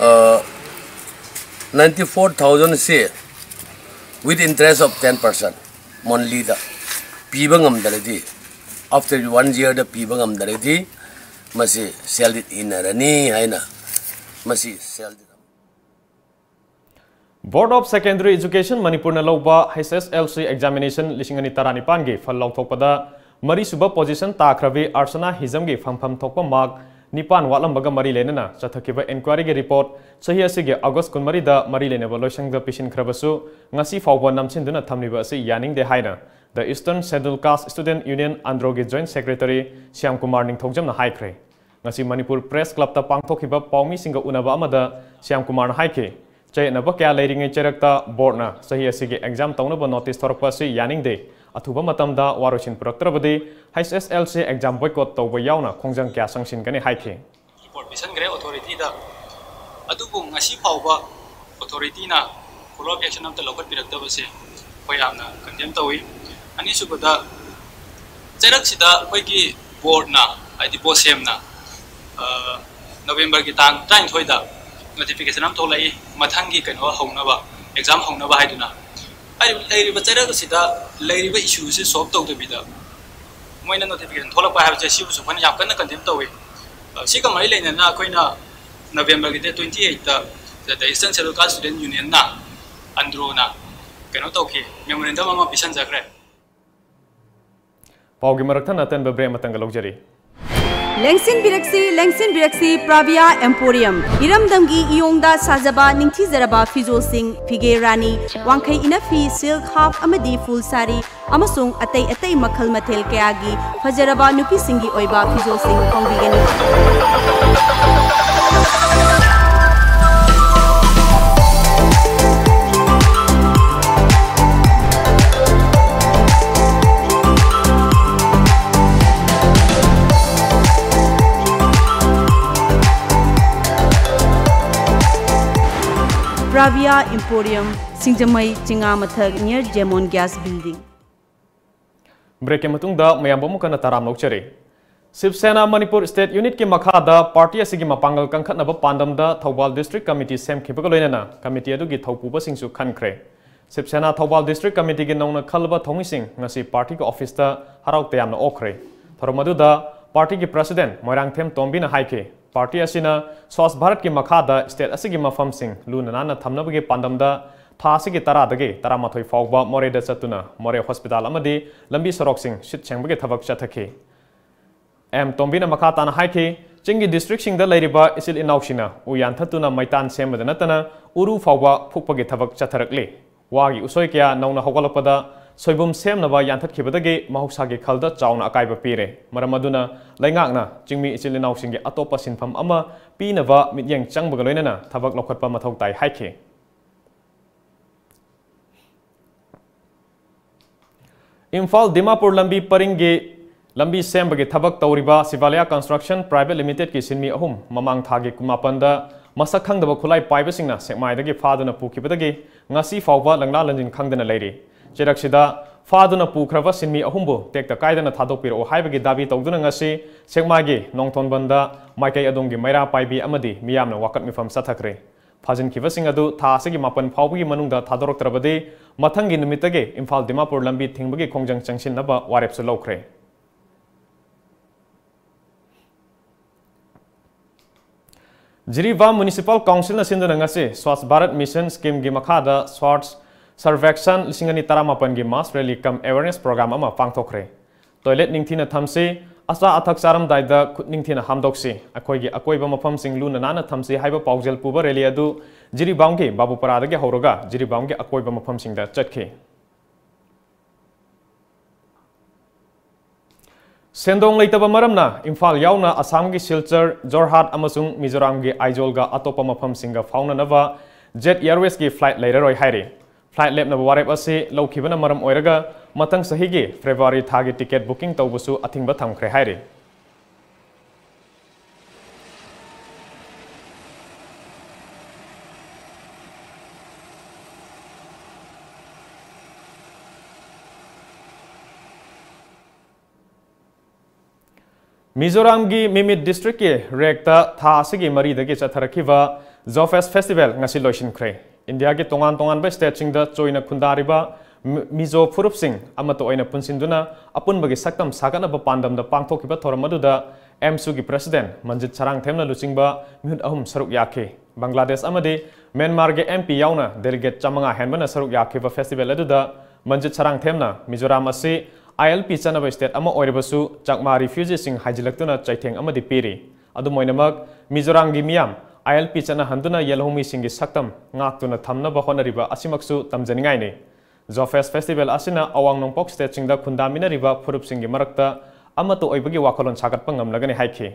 ꯑ, ꯅꯥꯏꯟꯇꯤ ꯐꯣꯔ ꯊꯥꯎꯖꯟꯁꯤ with interest of ten percent monthlyꯗ ꯄꯤꯕ ꯉꯝꯗ꯭ꯔꯗꯤ, after one yearꯗ ꯄꯤꯕ ꯉꯝꯗ꯭ꯔꯗꯤ, ꯃꯁꯤ ꯁꯦꯜ ꯗꯤꯠ ꯏꯟꯅꯔꯅꯤ ꯍꯥꯏꯅ, ꯃꯁꯤ ꯁꯦꯜ diet Board of Secondary Education ꯃꯅꯤꯄꯨꯔꯅ ꯂꯧꯕ H S L C examination ꯂꯤꯁꯤꯡ ꯑꯅꯤ ꯇꯔꯥꯅꯤꯄꯥꯟꯒꯤ ꯐꯜ ꯂꯥꯎꯊꯣꯛꯄꯗ ꯃꯔꯤꯁꯨꯕ position ꯇꯥꯈ꯭ꯔꯕꯤ ꯑꯔꯁꯅꯥ ꯍꯤꯖꯝꯒꯤ ꯐꯪꯐꯝ ꯊꯣꯛꯄ mark ꯅꯤꯄꯥꯟ ꯋꯥꯠꯂꯝꯕꯒ ꯃꯔꯤ ꯂꯩꯅꯅ ꯆꯠꯊꯈꯤꯕ inquiryꯒꯤ report ꯆꯍꯤ ꯑꯁꯤꯒꯤ August ꯀꯨꯟꯃꯔꯤꯗ ꯃꯔꯤ ꯂꯩꯅꯕ ꯂꯣꯏꯁꯪꯗ ꯄꯤꯁꯤꯟꯈ꯭ꯔꯕꯁꯨ ꯉꯁꯤ ꯐꯥꯎꯕ ꯅꯝꯁꯤꯟꯗꯨꯅ ꯊꯝꯂꯤꯕ ꯑꯁꯤ ꯌꯥꯅꯤꯡꯗꯦ ꯍꯥꯏꯅ The Eastern Scheduled Caste Student Union, ANDROꯒꯤ Joint Secretary Shyam Kumar ꯅꯤꯡꯊꯧꯖꯝꯅ ꯍꯥꯏꯈ꯭ꯔꯦ꯫ ꯉꯁꯤ ꯃꯅꯤꯄꯨꯔ Press Clubꯇ ꯄꯥꯡꯊꯣꯛꯈꯤꯕ ꯄꯥꯎꯃꯤꯁꯤꯡꯒ ꯎꯅꯕ ꯑꯃꯗ ꯁ꯭ꯌꯥꯝ ꯀꯨꯃꯥꯔꯅ ꯍꯥꯏꯈꯤ, ꯆꯌꯦꯠꯅꯕ ꯀꯌꯥ ꯂꯩꯔꯤꯉꯩ ꯆꯩꯔꯛꯇ boardꯅ ꯆꯍꯤ ꯑꯁꯤꯒꯤ exam ꯇꯧꯅꯕ notice ꯊꯣꯔꯛꯄ ꯑꯁꯤ ꯌꯥꯅꯤꯡꯗꯦ꯫ ꯑꯊꯨꯕ ꯃꯇꯝꯗ ꯋꯥꯔꯣꯏꯁꯤꯟ ꯄꯨꯔꯛꯇ꯭ꯔꯕꯗꯤ H S L C exam boycott ꯇꯧꯕ ꯌꯥꯎꯅ ꯈꯣꯡꯖꯪ ꯀꯌꯥ ꯆꯪꯁꯤꯟꯒꯅꯤ ꯍꯥꯏꯈꯤ꯫ Report ꯄꯤꯁꯟꯈ꯭ꯔꯦ authorityꯗ꯫ ꯑꯗꯨꯕꯨ ꯉꯁꯤ ꯐꯥꯎꯕ authorityꯅ follow up action ꯑꯝꯇ ꯂꯧꯈꯠꯄꯤꯔꯛꯇꯕꯁꯦ ꯑꯩꯈꯣꯏ ꯌꯥꯝꯅ condemn ꯇꯧꯏ꯫ ꯑꯅꯤꯁꯨꯕꯗ, ꯆꯩꯔꯛꯁꯤꯗ ꯑꯩꯈꯣꯏꯒꯤ boardꯅ, ꯍꯥꯏꯗꯤ BOSEMꯅ, ꯑ, Novemberꯒꯤ ꯇꯥꯡ ꯇꯔꯥꯅꯤꯊꯣꯏꯗ notification ꯑꯃ ꯊꯣꯛꯂꯛꯏ, ꯃꯊꯪꯒꯤ ꯀꯩꯅꯣ ꯍꯧꯅꯕ, exam ꯍꯧꯅꯕ ꯍꯥꯏꯗꯨꯅ꯫ ꯍꯥꯏꯔꯤꯕ, ꯂꯩꯔꯤꯕ ꯆꯩꯔꯛ ꯑꯁꯤꯗ ꯂꯩꯔꯤꯕ issueꯁꯤ solve ꯇꯧꯗꯕꯤꯗ ꯃꯣꯏꯅ notification ꯊꯣꯛꯂꯛꯄ ꯍꯥꯏꯕꯁꯦ ꯁꯤꯕꯨꯁꯨ ꯑꯩꯈꯣꯏꯅ ꯌꯥꯝ ꯀꯟꯅ condemn ꯇꯧꯏ꯫ ꯑ, ꯁꯤꯒ ꯃꯔꯤ ꯂꯩꯅꯅ ꯑꯩꯈꯣꯏꯅ Novemberꯒꯤ date twenty eightꯇ The Eastern Scheduled Caste Student Unionꯅ, ANDROꯅ ꯀꯩꯅꯣ ꯇꯧꯈꯤ, memorandum ꯑꯃ ꯄꯤꯁꯟꯖꯈ꯭ꯔꯦ꯫ ꯄꯥꯎꯒꯤ ꯃꯔꯛ ꯊꯠꯅ ꯑꯇꯦꯟꯕ break ꯑꯃꯇꯪꯒ ꯂꯧꯖꯔꯤ꯫ ꯂꯦꯡꯁꯤꯟꯕꯤꯔꯛꯁꯤ, ꯂꯦꯡꯁꯤꯟꯕꯤꯔꯛꯁꯤ, Pravia Emporium꯫ ꯏꯔꯝꯗꯝꯒꯤ ꯏꯌꯣꯡꯗ ꯁꯥꯖꯕ ꯅꯤꯡꯊꯤꯖꯔꯕ ꯐꯤꯖꯣꯜꯁꯤꯡ, ꯐꯤꯒꯦ ꯔꯥꯅꯤ, ꯋꯥꯡꯈꯩ ꯏꯅꯐꯤ, silk half ꯑꯃꯗꯤ full ꯁꯥꯔꯤ, ꯑꯃꯁꯨꯡ ꯑꯇꯩ ꯑꯇꯩ ꯃꯈꯜ ꯃꯊꯦꯜ ꯀꯌꯥꯒꯤ ꯐꯖꯔꯕ ꯅꯨꯄꯤꯁꯤꯡꯒꯤ ꯑꯣꯏꯕ ꯐꯤꯖꯣꯜꯁꯤꯡ ꯐꯪꯕꯤꯒꯅꯤ꯫ Pravia Emporium, ꯁꯤꯡꯖꯃꯩ, ꯆꯤꯉꯥꯃꯊꯛ, near Jemon Gas Building꯫ Breakꯀꯤ ꯃꯇꯨꯡꯗ ꯃꯌꯥꯝꯕꯨ ꯑꯃꯨꯛ ꯍꯟꯅ ꯇꯔꯥꯝꯅ ꯑꯣꯛꯆꯔꯤ꯫ ꯁꯤꯕ ꯁꯦꯅꯥ ꯃꯅꯤꯄꯨꯔ State Unitꯀꯤ ꯃꯈꯥꯗ party ꯑꯁꯤꯒꯤ ꯃꯄꯥꯡꯒꯜ ꯀꯟꯈꯠꯅꯕ ꯄꯥꯟꯗꯝꯗ ꯊꯧꯕꯥꯜ District Committee ꯁꯦꯝꯈꯤꯕꯒ ꯂꯣꯏꯅꯅ committee ꯑꯗꯨꯒꯤ ꯊꯧꯄꯨꯕꯁꯤꯡꯁꯨ ꯈꯟꯈ꯭ꯔꯦ꯫ ꯁꯤꯕ ꯁꯦꯅꯥ ꯊꯧꯕꯥꯜ District Committeeꯒꯤ ꯅꯧꯅ ꯈꯜꯂꯕ ꯊꯧꯃꯤꯁꯤꯡ ꯉꯁꯤ partyꯒꯤ officeꯇ ꯍꯔꯥꯎ ꯇꯌꯥꯝꯅ ꯑꯣꯛꯈ꯭ꯔꯦ꯫ ꯊꯧꯔꯝ ꯑꯗꯨꯗ partyꯒꯤ President ꯃꯣꯏꯔꯥꯡꯊꯦꯝ ꯇꯣꯝꯕꯤꯅ ꯍꯥꯏꯈꯤ, ꯄꯥꯔꯇꯤ ꯑꯁꯤꯅ ꯁ꯭ꯋꯥꯁ ꯚꯥꯔꯠꯀꯤ ꯃꯈꯥꯗ ꯁ꯭ꯇꯦꯠ ꯑꯁꯤꯒꯤ ꯃꯐꯝꯁꯤꯡ ꯂꯨꯅ ꯅꯥꯟꯅ ꯊꯝꯅꯕꯒꯤ ꯄꯥꯟꯗꯝꯗ ꯊꯥ ꯑꯁꯤꯒꯤ ꯇꯔꯥꯗꯒꯤ ꯇꯔꯥꯃꯥꯊꯣꯏ ꯐꯥꯎꯕ ꯃꯣꯔꯦꯗ ꯆꯠꯇꯨꯅ ꯃꯣꯔꯦ ꯍꯣꯁꯄꯤꯇꯥꯜ ꯑꯃꯗꯤ ꯂꯝꯕꯤ ꯁꯣꯔꯣꯛꯁꯤꯡ ꯁꯤꯠ ꯁꯦꯡꯕꯒꯤ ꯊꯕꯛ ꯆꯠꯊꯈꯤ꯫ ꯑꯦꯝ ꯇꯣꯝꯕꯤꯅ ꯃꯈꯥ ꯇꯥꯅ ꯍꯥꯏꯈꯤ, ꯆꯤꯡꯒꯤ ꯗꯤꯁꯇ꯭ꯔꯤꯛꯁꯤꯡꯗ ꯂꯩꯔꯤꯕ ꯏꯆꯤꯜ ꯏꯅꯥꯎꯁꯤꯡꯅ ꯎ ꯌꯥꯟꯊꯠꯇꯨꯅ ꯃꯩꯇꯥꯟ ꯁꯦꯝꯕꯗ ꯅꯠꯇꯅ ꯎꯔꯨ ꯐꯥꯎꯕ ꯐꯨꯛꯄꯒꯤ ꯊꯕꯛ ꯆꯠꯊꯔꯛꯂꯤ꯫ ꯋꯥꯒꯤ ꯎꯁꯣꯏ ꯀꯌꯥ ꯅꯧꯅ ꯍꯧꯒꯠꯂꯛꯄꯗ ꯁꯣꯏꯕꯨꯝ ꯁꯦꯝꯅꯕ ꯌꯥꯟꯊꯠꯈꯤꯕꯗꯒꯤ ꯃꯍꯧꯁꯥꯒꯤ ꯈꯜꯗ ꯆꯥꯎꯅ ꯑꯀꯥꯏꯕ ꯄꯤꯔꯦ꯫ ꯃꯔꯝ ꯑꯗꯨꯅ ꯂꯩꯉꯥꯛꯅ ꯆꯤꯡꯃꯤ ꯏꯆꯤꯜ ꯏꯅꯥꯎꯁꯤꯡꯒꯤ ꯑꯇꯣꯞꯄ ꯁꯤꯟꯐꯝ ꯑꯃ ꯄꯤꯅꯕ ꯃꯤꯠꯌꯦꯡ ꯆꯪꯕꯒ ꯂꯣꯏꯅꯅ ꯊꯕꯛ ꯂꯧꯈꯠꯄ ꯃꯊꯧ ꯇꯥꯏ ꯍꯥꯏꯈꯤ꯫ ꯏꯝꯐꯥꯜ ꯗꯤꯃꯥꯄꯨꯔ ꯂꯝꯕꯤ ꯄꯔꯤꯡꯒꯤ ꯂꯝꯕꯤ ꯁꯦꯝꯕꯒꯤ ꯊꯕꯛ ꯇꯧꯔꯤꯕ ꯁꯤꯚꯥꯂꯤꯌꯥ ꯀꯟꯁꯇ꯭ꯔꯛꯁꯟ ꯄ꯭ꯔꯥꯏꯚꯦꯠ ꯂꯤꯃꯤꯇꯦꯗꯀꯤ ꯁꯤꯟꯃꯤ ꯑꯍꯨꯝ ꯃꯃꯥꯡ ꯊꯥꯒꯤ ꯀꯨꯟꯃꯥꯄꯟꯗ ꯃꯁꯛ ꯈꯪꯗꯕ ꯈꯨꯠꯂꯥꯏ ꯄꯥꯏꯕꯁꯤꯡꯅ ꯁꯦꯛꯃꯥꯏꯗꯒꯤ ꯐꯥꯗꯨꯅ ꯄꯨꯈꯤꯕꯗꯒꯤ ꯉꯁꯤ ꯐꯥꯎꯕ ꯂꯪꯂꯥ ꯂꯪꯖꯤꯟ ꯈꯪꯗꯅ ꯂꯩꯔꯤ꯫ ꯆꯩꯔꯛꯁꯤꯗ ꯐꯥꯗꯨꯅ ꯄꯨꯈ꯭ꯔꯕ ꯁꯤꯟꯃꯤ ꯑꯍꯨꯝꯕꯨ ꯇꯦꯛꯇ ꯀꯥꯏꯗꯅ ꯊꯥꯗꯣꯛꯄꯤꯔꯛꯎ ꯍꯥꯏꯕꯒꯤ ꯗꯥꯕꯤ ꯇꯧꯗꯨꯅ ꯉꯁꯤ ꯁꯦꯛꯃꯥꯏꯒꯤ ꯅꯣꯡꯊꯣꯟꯕꯟꯗ ꯃꯥꯏꯀꯩ ꯑꯗꯣꯝꯒꯤ ꯃꯩꯔꯥ ꯄꯥꯏꯕꯤ ꯑꯃꯗꯤ ꯃꯤꯌꯥꯝꯅ ꯋꯥꯀꯠ ꯃꯤꯐꯝ ꯆꯠꯊꯈ꯭ꯔꯦ꯫ ꯐꯥꯖꯤꯟꯈꯤꯕꯁꯤꯡ ꯑꯗꯨ ꯊꯥ ꯑꯁꯤꯒꯤ ꯃꯥꯄꯟ ꯐꯥꯎꯕꯒꯤ ꯃꯅꯨꯡꯗ ꯊꯥꯗꯣꯔꯛꯇ꯭ꯔꯕꯗꯤ ꯃꯊꯪꯒꯤ ꯅꯨꯃꯤꯠꯇꯒꯤ ꯏꯝꯐꯥꯜ ꯗꯤꯃꯥꯄꯨꯔ ꯂꯝꯕꯤ ꯊꯤꯡꯕꯒꯤ ꯈꯣꯡꯖꯪ ꯆꯪꯁꯤꯟꯅꯕ ꯋꯥꯔꯦꯞꯁꯨ ꯂꯧꯈ꯭ꯔꯦ꯫ ꯖꯤꯔꯤꯕꯥꯝ ꯃ꯭ꯌꯨꯅꯤꯁꯤꯄꯥꯜ ꯀꯥꯎꯟꯁꯤꯜꯅ ꯁꯤꯟꯗꯨꯅ ꯉꯁꯤ ꯁ꯭ꯋꯥꯁ ꯚꯥꯔꯠ ꯃꯤꯁꯟ ꯁ꯭ꯀꯤꯝꯒꯤ ꯃꯈꯥꯗ ꯁ꯭ꯋꯥꯁ ꯁꯔꯚꯦꯛꯁꯟ ꯂꯤꯁꯤꯡ ꯑꯅꯤ ꯇꯔꯥꯃꯥꯄꯟꯒꯤ ꯃꯥꯁ ꯔꯦꯂꯤ ꯀꯝ ꯑꯦꯋꯦꯔꯅꯦꯁ ꯄ꯭ꯔꯣꯒ꯭ꯔꯥꯝ ꯑꯃ ꯄꯥꯡꯊꯣꯛꯈ꯭ꯔꯦ꯫ ꯇꯣꯏꯂꯦꯠ ꯅꯤꯡꯊꯤꯅ ꯊꯝꯁꯤ, ꯑꯆꯥ ꯑꯊꯛ ꯆꯥꯔꯝꯗꯥꯏꯗ ꯈꯨꯠ ꯅꯤꯡꯊꯤꯅ ꯍꯥꯝꯗꯣꯛꯁꯤ, ꯑꯩꯈꯣꯏꯒꯤ ꯑꯀꯣꯏꯕ ꯃꯐꯝꯁꯤꯡ ꯂꯨꯅ ꯅꯥꯟꯅ ꯊꯝꯁꯤ ꯍꯥꯏꯕ ꯄꯥꯎꯖꯦꯜ ꯄꯨꯕ ꯔꯦꯂꯤ ꯑꯗꯨ ꯖꯤꯔꯤꯕꯥꯝꯒꯤ ꯕꯥꯕꯨꯄꯥꯔꯥꯗꯒꯤ ꯍꯧꯔꯒ ꯖꯤꯔꯤꯕꯥꯝꯒꯤ ꯑꯀꯣꯏꯕ ꯃꯐꯝꯁꯤꯡꯗ ꯆꯠꯈꯤ꯫ ꯁꯦꯟꯗꯣꯡ ꯂꯩꯇꯕ ꯃꯔꯝꯅ ꯏꯝꯐꯥꯜ ꯌꯥꯎꯅ ꯑꯁꯥꯝꯒꯤ ꯁꯤꯜꯆꯔ, ꯖꯣꯔꯍꯥꯠ ꯑꯃꯁꯨꯡ ꯃꯤꯖꯣꯔꯥꯝꯒꯤ ꯑꯥꯏꯖꯣꯜꯒ ꯑꯇꯣꯞꯄ ꯃꯐꯝꯁꯤꯡꯒ ꯐꯥꯎꯅꯅꯕ ꯖꯦꯠ ꯑꯦꯌꯔꯋꯦꯖꯀꯤ ꯐ꯭ꯂꯥꯏꯠ ꯂꯩꯔꯔꯣꯏ ꯍꯥꯏꯔꯤ꯫ ꯐ꯭ꯂꯥꯏꯠ ꯂꯦꯞꯅꯕ ꯋꯥꯔꯦꯞ ꯑꯁꯤ ꯂꯧꯈꯤꯕꯅ ꯃꯔꯝ ꯑꯣꯏꯔꯒ ꯃꯊꯪ ꯆꯍꯤꯒꯤ ꯐꯦꯕ꯭ꯔꯨꯋꯥꯔꯤ ꯊꯥꯒꯤ ꯇꯤꯀꯦꯠ ꯕꯨꯀꯤꯡ ꯇꯧꯕꯁꯨ ꯑꯊꯤꯡꯕ ꯊꯝꯈ꯭ꯔꯦ ꯍꯥꯏꯔꯤ꯫ ꯃꯤꯖꯣꯔꯥꯝꯒꯤ ꯃꯤꯃꯤꯠ ꯗꯤꯁꯇ꯭ꯔꯤꯛꯀꯤ ꯔꯦꯛꯇ ꯊꯥ ꯑꯁꯤꯒꯤ ꯃꯔꯤꯗꯒꯤ ꯆꯠꯊꯔꯛꯈꯤꯕ ꯖꯣꯐꯦꯁ ꯐꯦꯁꯇꯤꯚꯦꯜ ꯉꯁꯤ ꯂꯣꯏꯁꯤꯟꯈ꯭ꯔꯦ꯫ ꯏꯟꯗꯤꯌꯥꯒꯤ ꯇꯣꯉꯥꯟ ꯇꯣꯉꯥꯟꯕ ꯁ꯭ꯇꯦꯠꯁꯤꯡꯗ ꯆꯣꯏꯅ ꯈꯨꯟꯗꯥꯔꯤꯕ ꯃꯤ-, ꯃꯤꯖꯣ ꯐꯨꯔꯨꯞꯁꯤꯡ ꯑꯃꯠꯇ ꯑꯣꯏꯅ ꯄꯨꯟꯁꯤꯟꯗꯨꯅ ꯑꯄꯨꯟꯕꯒꯤ ꯁꯛꯇꯝ ꯁꯥꯒꯠꯅꯕ ꯄꯥꯟꯗꯝꯗ ꯄꯥꯡꯊꯣꯛꯈꯤꯕ ꯊꯧꯔꯝ ꯑꯗꯨꯗ ꯑꯦꯝꯁꯨꯒꯤ president ꯃꯟꯖꯤꯠ ꯁꯔꯥꯡꯊꯦꯝꯅ ꯂꯨꯆꯤꯡꯕ ꯃꯤꯍꯨꯠ ꯑꯍꯨꯝ ꯁꯔꯨꯛ ꯌꯥꯈꯤ꯫ ꯕꯪꯒ꯭ꯂꯥꯗꯦꯁ ꯑꯃꯗꯤ ꯃ꯭ꯌꯥꯟꯃꯥꯔꯒꯤ MP ꯌꯥꯎꯅ delegate ꯆꯥꯃꯉꯥ ꯍꯦꯟꯕꯅ ꯁꯔꯨꯛ ꯌꯥꯈꯤꯕ festival ꯑꯗꯨꯗ ꯃꯟꯖꯤꯠ ꯁꯔꯥꯡꯊꯦꯝꯅ ꯃꯤꯖꯣꯔꯥꯝ ꯑꯁꯤ ILP ꯆꯠꯅꯕ state ꯑꯃ ꯑꯣꯏꯔꯕꯁꯨ ꯆꯛꯃꯥ refugeeꯁꯤꯡ ꯍꯥꯏꯖꯤꯜꯂꯛꯇꯨꯅ ꯆꯩꯊꯦꯡ ꯑꯃꯗꯤ ꯄꯤꯔꯤ꯫ ꯑꯗꯨꯝ ꯑꯣꯏꯅꯃꯛ ꯃꯤꯖꯣꯔꯥꯝꯒꯤ ꯃꯤꯌꯥꯝ ILP ꯆꯠꯅꯍꯟꯗꯨꯅ ꯌꯦꯜꯍꯧꯃꯤꯁꯤꯡꯒꯤ ꯁꯛꯇꯝ ꯉꯥꯛꯇꯨꯅ ꯊꯝꯅꯕ ꯍꯣꯠꯅꯔꯤꯕ ꯑꯁꯤꯃꯛꯁꯨ ꯇꯝꯖꯅꯤꯡꯉꯥꯏꯅꯤ꯫ ZOFEST festival ꯑꯁꯤꯅ ꯑꯋꯥꯡ ꯅꯣꯡꯄꯣꯛ stateꯁꯤꯡꯗ ꯈꯨꯟꯗꯥꯃꯤꯟꯅꯔꯤꯕ ꯐꯨꯔꯨꯞꯁꯤꯡꯒꯤ ꯃꯔꯛꯇ ꯑꯃꯠꯇ ꯑꯣꯏꯕꯒꯤ ꯋꯥꯈꯜꯂꯣꯟ ꯁꯥꯒꯠꯄ ꯉꯝꯂꯒꯅꯤ ꯍꯥꯏꯈꯤ꯫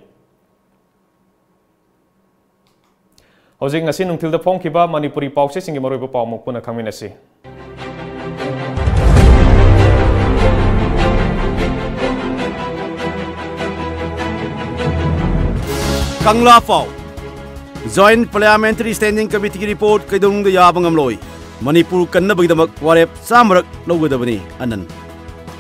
ꯍꯧꯖꯤꯛ ꯉꯁꯤ ꯅꯨꯡꯊꯤꯜꯗ ꯐꯣꯡꯈꯤꯕ ꯃꯅꯤꯄꯨꯔꯤ ꯄꯥꯎꯆꯦꯁꯤꯡꯒꯤ ꯃꯔꯨꯑꯣꯏꯕ ꯄꯥꯎ ꯑꯃꯨꯛ ꯄꯨꯟꯅ ꯈꯪꯃꯤꯟꯅꯁꯤ꯫ ꯀꯪꯂꯥ ꯄꯥꯎ꯫ Joint Parliamentary Standing Committeeꯒꯤ report ꯀꯩꯗꯧꯅꯨꯡꯗ ꯌꯥꯕ ꯉꯝꯂꯣꯏ꯫ ꯃꯅꯤꯄꯨꯔ ꯀꯟꯅꯕꯒꯤꯗꯃꯛ ꯋꯥꯔꯦꯞ ꯆꯥꯝꯃꯔꯛ ꯂꯧꯒꯗꯕꯅꯤ, ꯑꯅꯟ꯫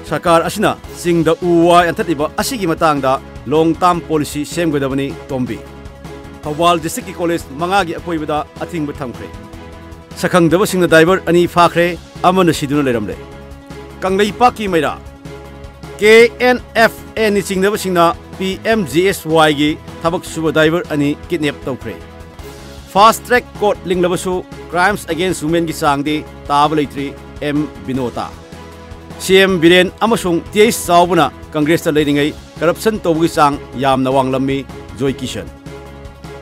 ꯁꯔꯀꯥꯔ ꯑꯁꯤꯅ ꯆꯤꯡꯗ ꯎ ꯋꯥ ꯌꯥꯟꯊꯠꯂꯤꯕ ꯑꯁꯤꯒꯤ ꯃꯇꯥꯡꯗ long term policy ꯁꯦꯝꯒꯗꯕꯅꯤ, ꯇꯣꯝꯕꯤ꯫ ꯊꯧꯕꯥꯜ districtꯀꯤ college ꯃꯉꯥꯒꯤ ꯑꯀꯣꯏꯕꯗ ꯑꯊꯤꯡꯕ ꯊꯝꯈ꯭ꯔꯦ꯫ ꯁꯛꯈꯪꯗꯕꯁꯤꯡꯅ driver ꯑꯅꯤ ꯐꯥꯈ꯭ꯔꯦ, ꯑꯃꯅ ꯁꯤꯗꯨꯅ ꯂꯩꯔꯝꯂꯦ꯫ ꯀꯪꯂꯩꯄꯥꯛꯀꯤ ꯃꯩꯔꯥ꯫ KNFAꯅꯤ ꯆꯤꯡꯅꯕꯁꯤꯡꯅ PMGSYꯒꯤ ꯊꯕꯛ ꯁꯨꯕ driver ꯑꯅꯤ kidnap ꯇꯧꯈ꯭ꯔꯦ꯫ Fast Track Court ꯂꯤꯡꯂꯕꯁꯨ Crimes Against Womenꯒꯤ ꯆꯥꯡꯗꯤ ꯇꯥꯕ ꯂꯩꯇ꯭ꯔꯤ, ꯑꯦꯝ ꯕꯤꯅꯣꯇꯥ꯫ CM ꯕꯤꯔꯦꯟ ꯑꯃꯁꯨꯡ ꯇꯤ ꯑꯩꯆ ꯆꯥꯎꯕꯅ Congressꯇ ꯂꯩꯔꯤꯉꯩ corruption ꯇꯧꯕꯒꯤ ꯆꯥꯡ ꯌꯥꯝꯅ ꯋꯥꯡꯂꯝꯃꯤ, ꯖꯣꯏ ꯀꯤꯁꯟ꯫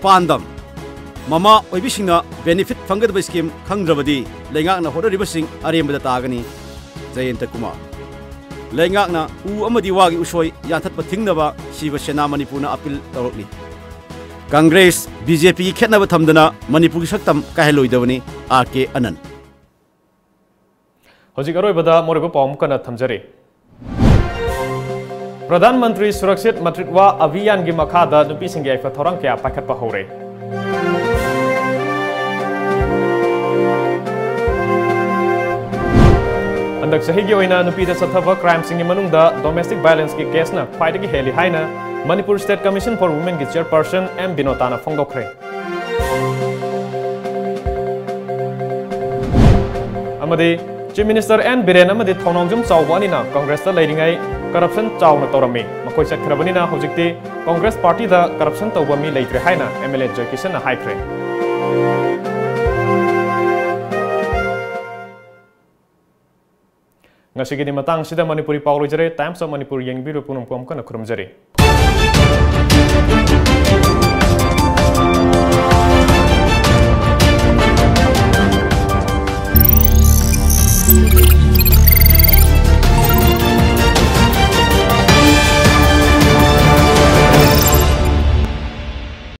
ꯄꯥꯟꯗꯝ: ꯃꯃꯥ ꯑꯣꯏꯕꯤꯁꯤꯡꯅ benefit ꯐꯪꯒꯗꯕ scheme ꯈꯪꯗ꯭ꯔꯕꯗꯤ ꯂꯩꯉꯥꯛꯅ ꯍꯣꯠꯅꯔꯤꯕꯁꯤꯡ ꯑꯔꯦꯝꯕꯗ ꯇꯥꯒꯅꯤ, ꯖꯌꯟꯇ ꯀꯨꯃꯥꯔ꯫ ꯂꯩꯉꯥꯛꯅ ꯎ ꯑꯃꯗꯤ ꯋꯥꯒꯤ ꯎꯁꯣꯏ ꯌꯥꯟꯊꯠꯄ ꯊꯤꯡꯅꯕ ꯁꯤꯕ ꯁꯦꯅꯥ ꯃꯅꯤꯄꯨꯔꯅ appeal ꯇꯧꯔꯛꯂꯤ꯫ Congress, BJPꯒꯤ ꯈꯦꯠꯅꯕ ꯊꯝꯗꯅ ꯃꯅꯤꯄꯨꯔꯒꯤ ꯁꯛꯇꯝ ꯀꯥꯏꯍꯜꯂꯣꯏꯗꯕꯅꯤ, ꯑꯥꯔ ꯀꯦ ꯑꯅꯟ꯫ ꯍꯧꯖꯤꯛ ꯑꯔꯣꯏꯕꯗ ꯃꯔꯨꯑꯣꯏꯕ ꯄꯥꯎ ꯑꯃꯨꯛ ꯍꯟꯅ ꯊꯝꯖꯔꯤ꯫ ꯄ꯭ꯔꯙꯥꯟ ꯃꯟꯇ꯭ꯔꯤ ꯁꯨꯔꯛꯁꯤꯠ ꯃꯥꯇ꯭ꯔꯤꯠꯋꯥ ꯑꯚꯤꯌꯥꯟꯒꯤ ꯃꯈꯥꯗ ꯅꯨꯄꯤꯁꯤꯡꯒꯤ ꯌꯥꯏꯐ ꯊꯧꯔꯥꯡ ꯀꯌꯥ ꯄꯥꯏꯈꯠꯄ ꯍꯧꯔꯦ꯫ ꯍꯟꯗꯛ ꯆꯍꯤꯒꯤ ꯑꯣꯏꯅ ꯅꯨꯄꯤꯗ ꯆꯠꯊꯕ crimeꯁꯤꯡꯒꯤ ꯃꯅꯨꯡꯗ domestic violenceꯀꯤ caseꯅ ꯈ꯭ꯋꯥꯏꯗꯒꯤ ꯍꯦꯜꯂꯤ ꯍꯥꯏꯅ Manipur State Commission for Womenꯒꯤ chairperson ꯑꯦꯝ ꯕꯤꯅꯣꯇꯥꯅ ꯐꯣꯡꯗꯣꯛꯈ꯭ꯔꯦ꯫ ꯑꯃꯗꯤ Chief Minister ꯑꯦꯟ ꯕꯤꯔꯦꯟ ꯑꯃꯗꯤ ꯊꯧꯅꯥꯎꯖꯝ ꯆꯥꯎꯕ ꯑꯅꯤꯅ Congressꯇ ꯂꯩꯔꯤꯉꯩ ꯀꯔꯞꯁꯟ ꯆꯥꯎꯅ ꯇꯧꯔꯝꯃꯤ꯫ ꯃꯈꯣꯏ ꯆꯠꯈ꯭ꯔꯕꯅꯤꯅ ꯍꯧꯖꯤꯛꯇꯤ ꯀꯣꯡꯒ꯭ꯔꯦꯁ ꯄꯥꯔꯇꯤꯗ ꯀꯔꯞꯁꯟ ꯇꯧꯕ ꯃꯤ ꯂꯩꯇ꯭ꯔꯦ ꯍꯥꯏꯅ ꯑꯦꯝ ꯑꯦꯜ ꯑꯦ ꯖꯣꯏꯀꯤꯁꯟꯅ ꯍꯥꯏꯈ꯭ꯔꯦ꯫ ꯉꯁꯤꯒꯤꯗꯤ ꯃꯇꯥꯡꯁꯤꯗ ꯃꯅꯤꯄꯨꯔꯤ ꯄꯥꯎ ꯂꯣꯏꯖꯔꯦ꯫ Times of Manipur ꯌꯦꯡꯕꯤꯔꯤꯕ ꯄꯨꯝꯅꯃꯛꯄꯨ ꯑꯃꯨꯛ ꯍꯟꯅ ꯈꯨꯔꯨꯝꯖꯔꯤ꯫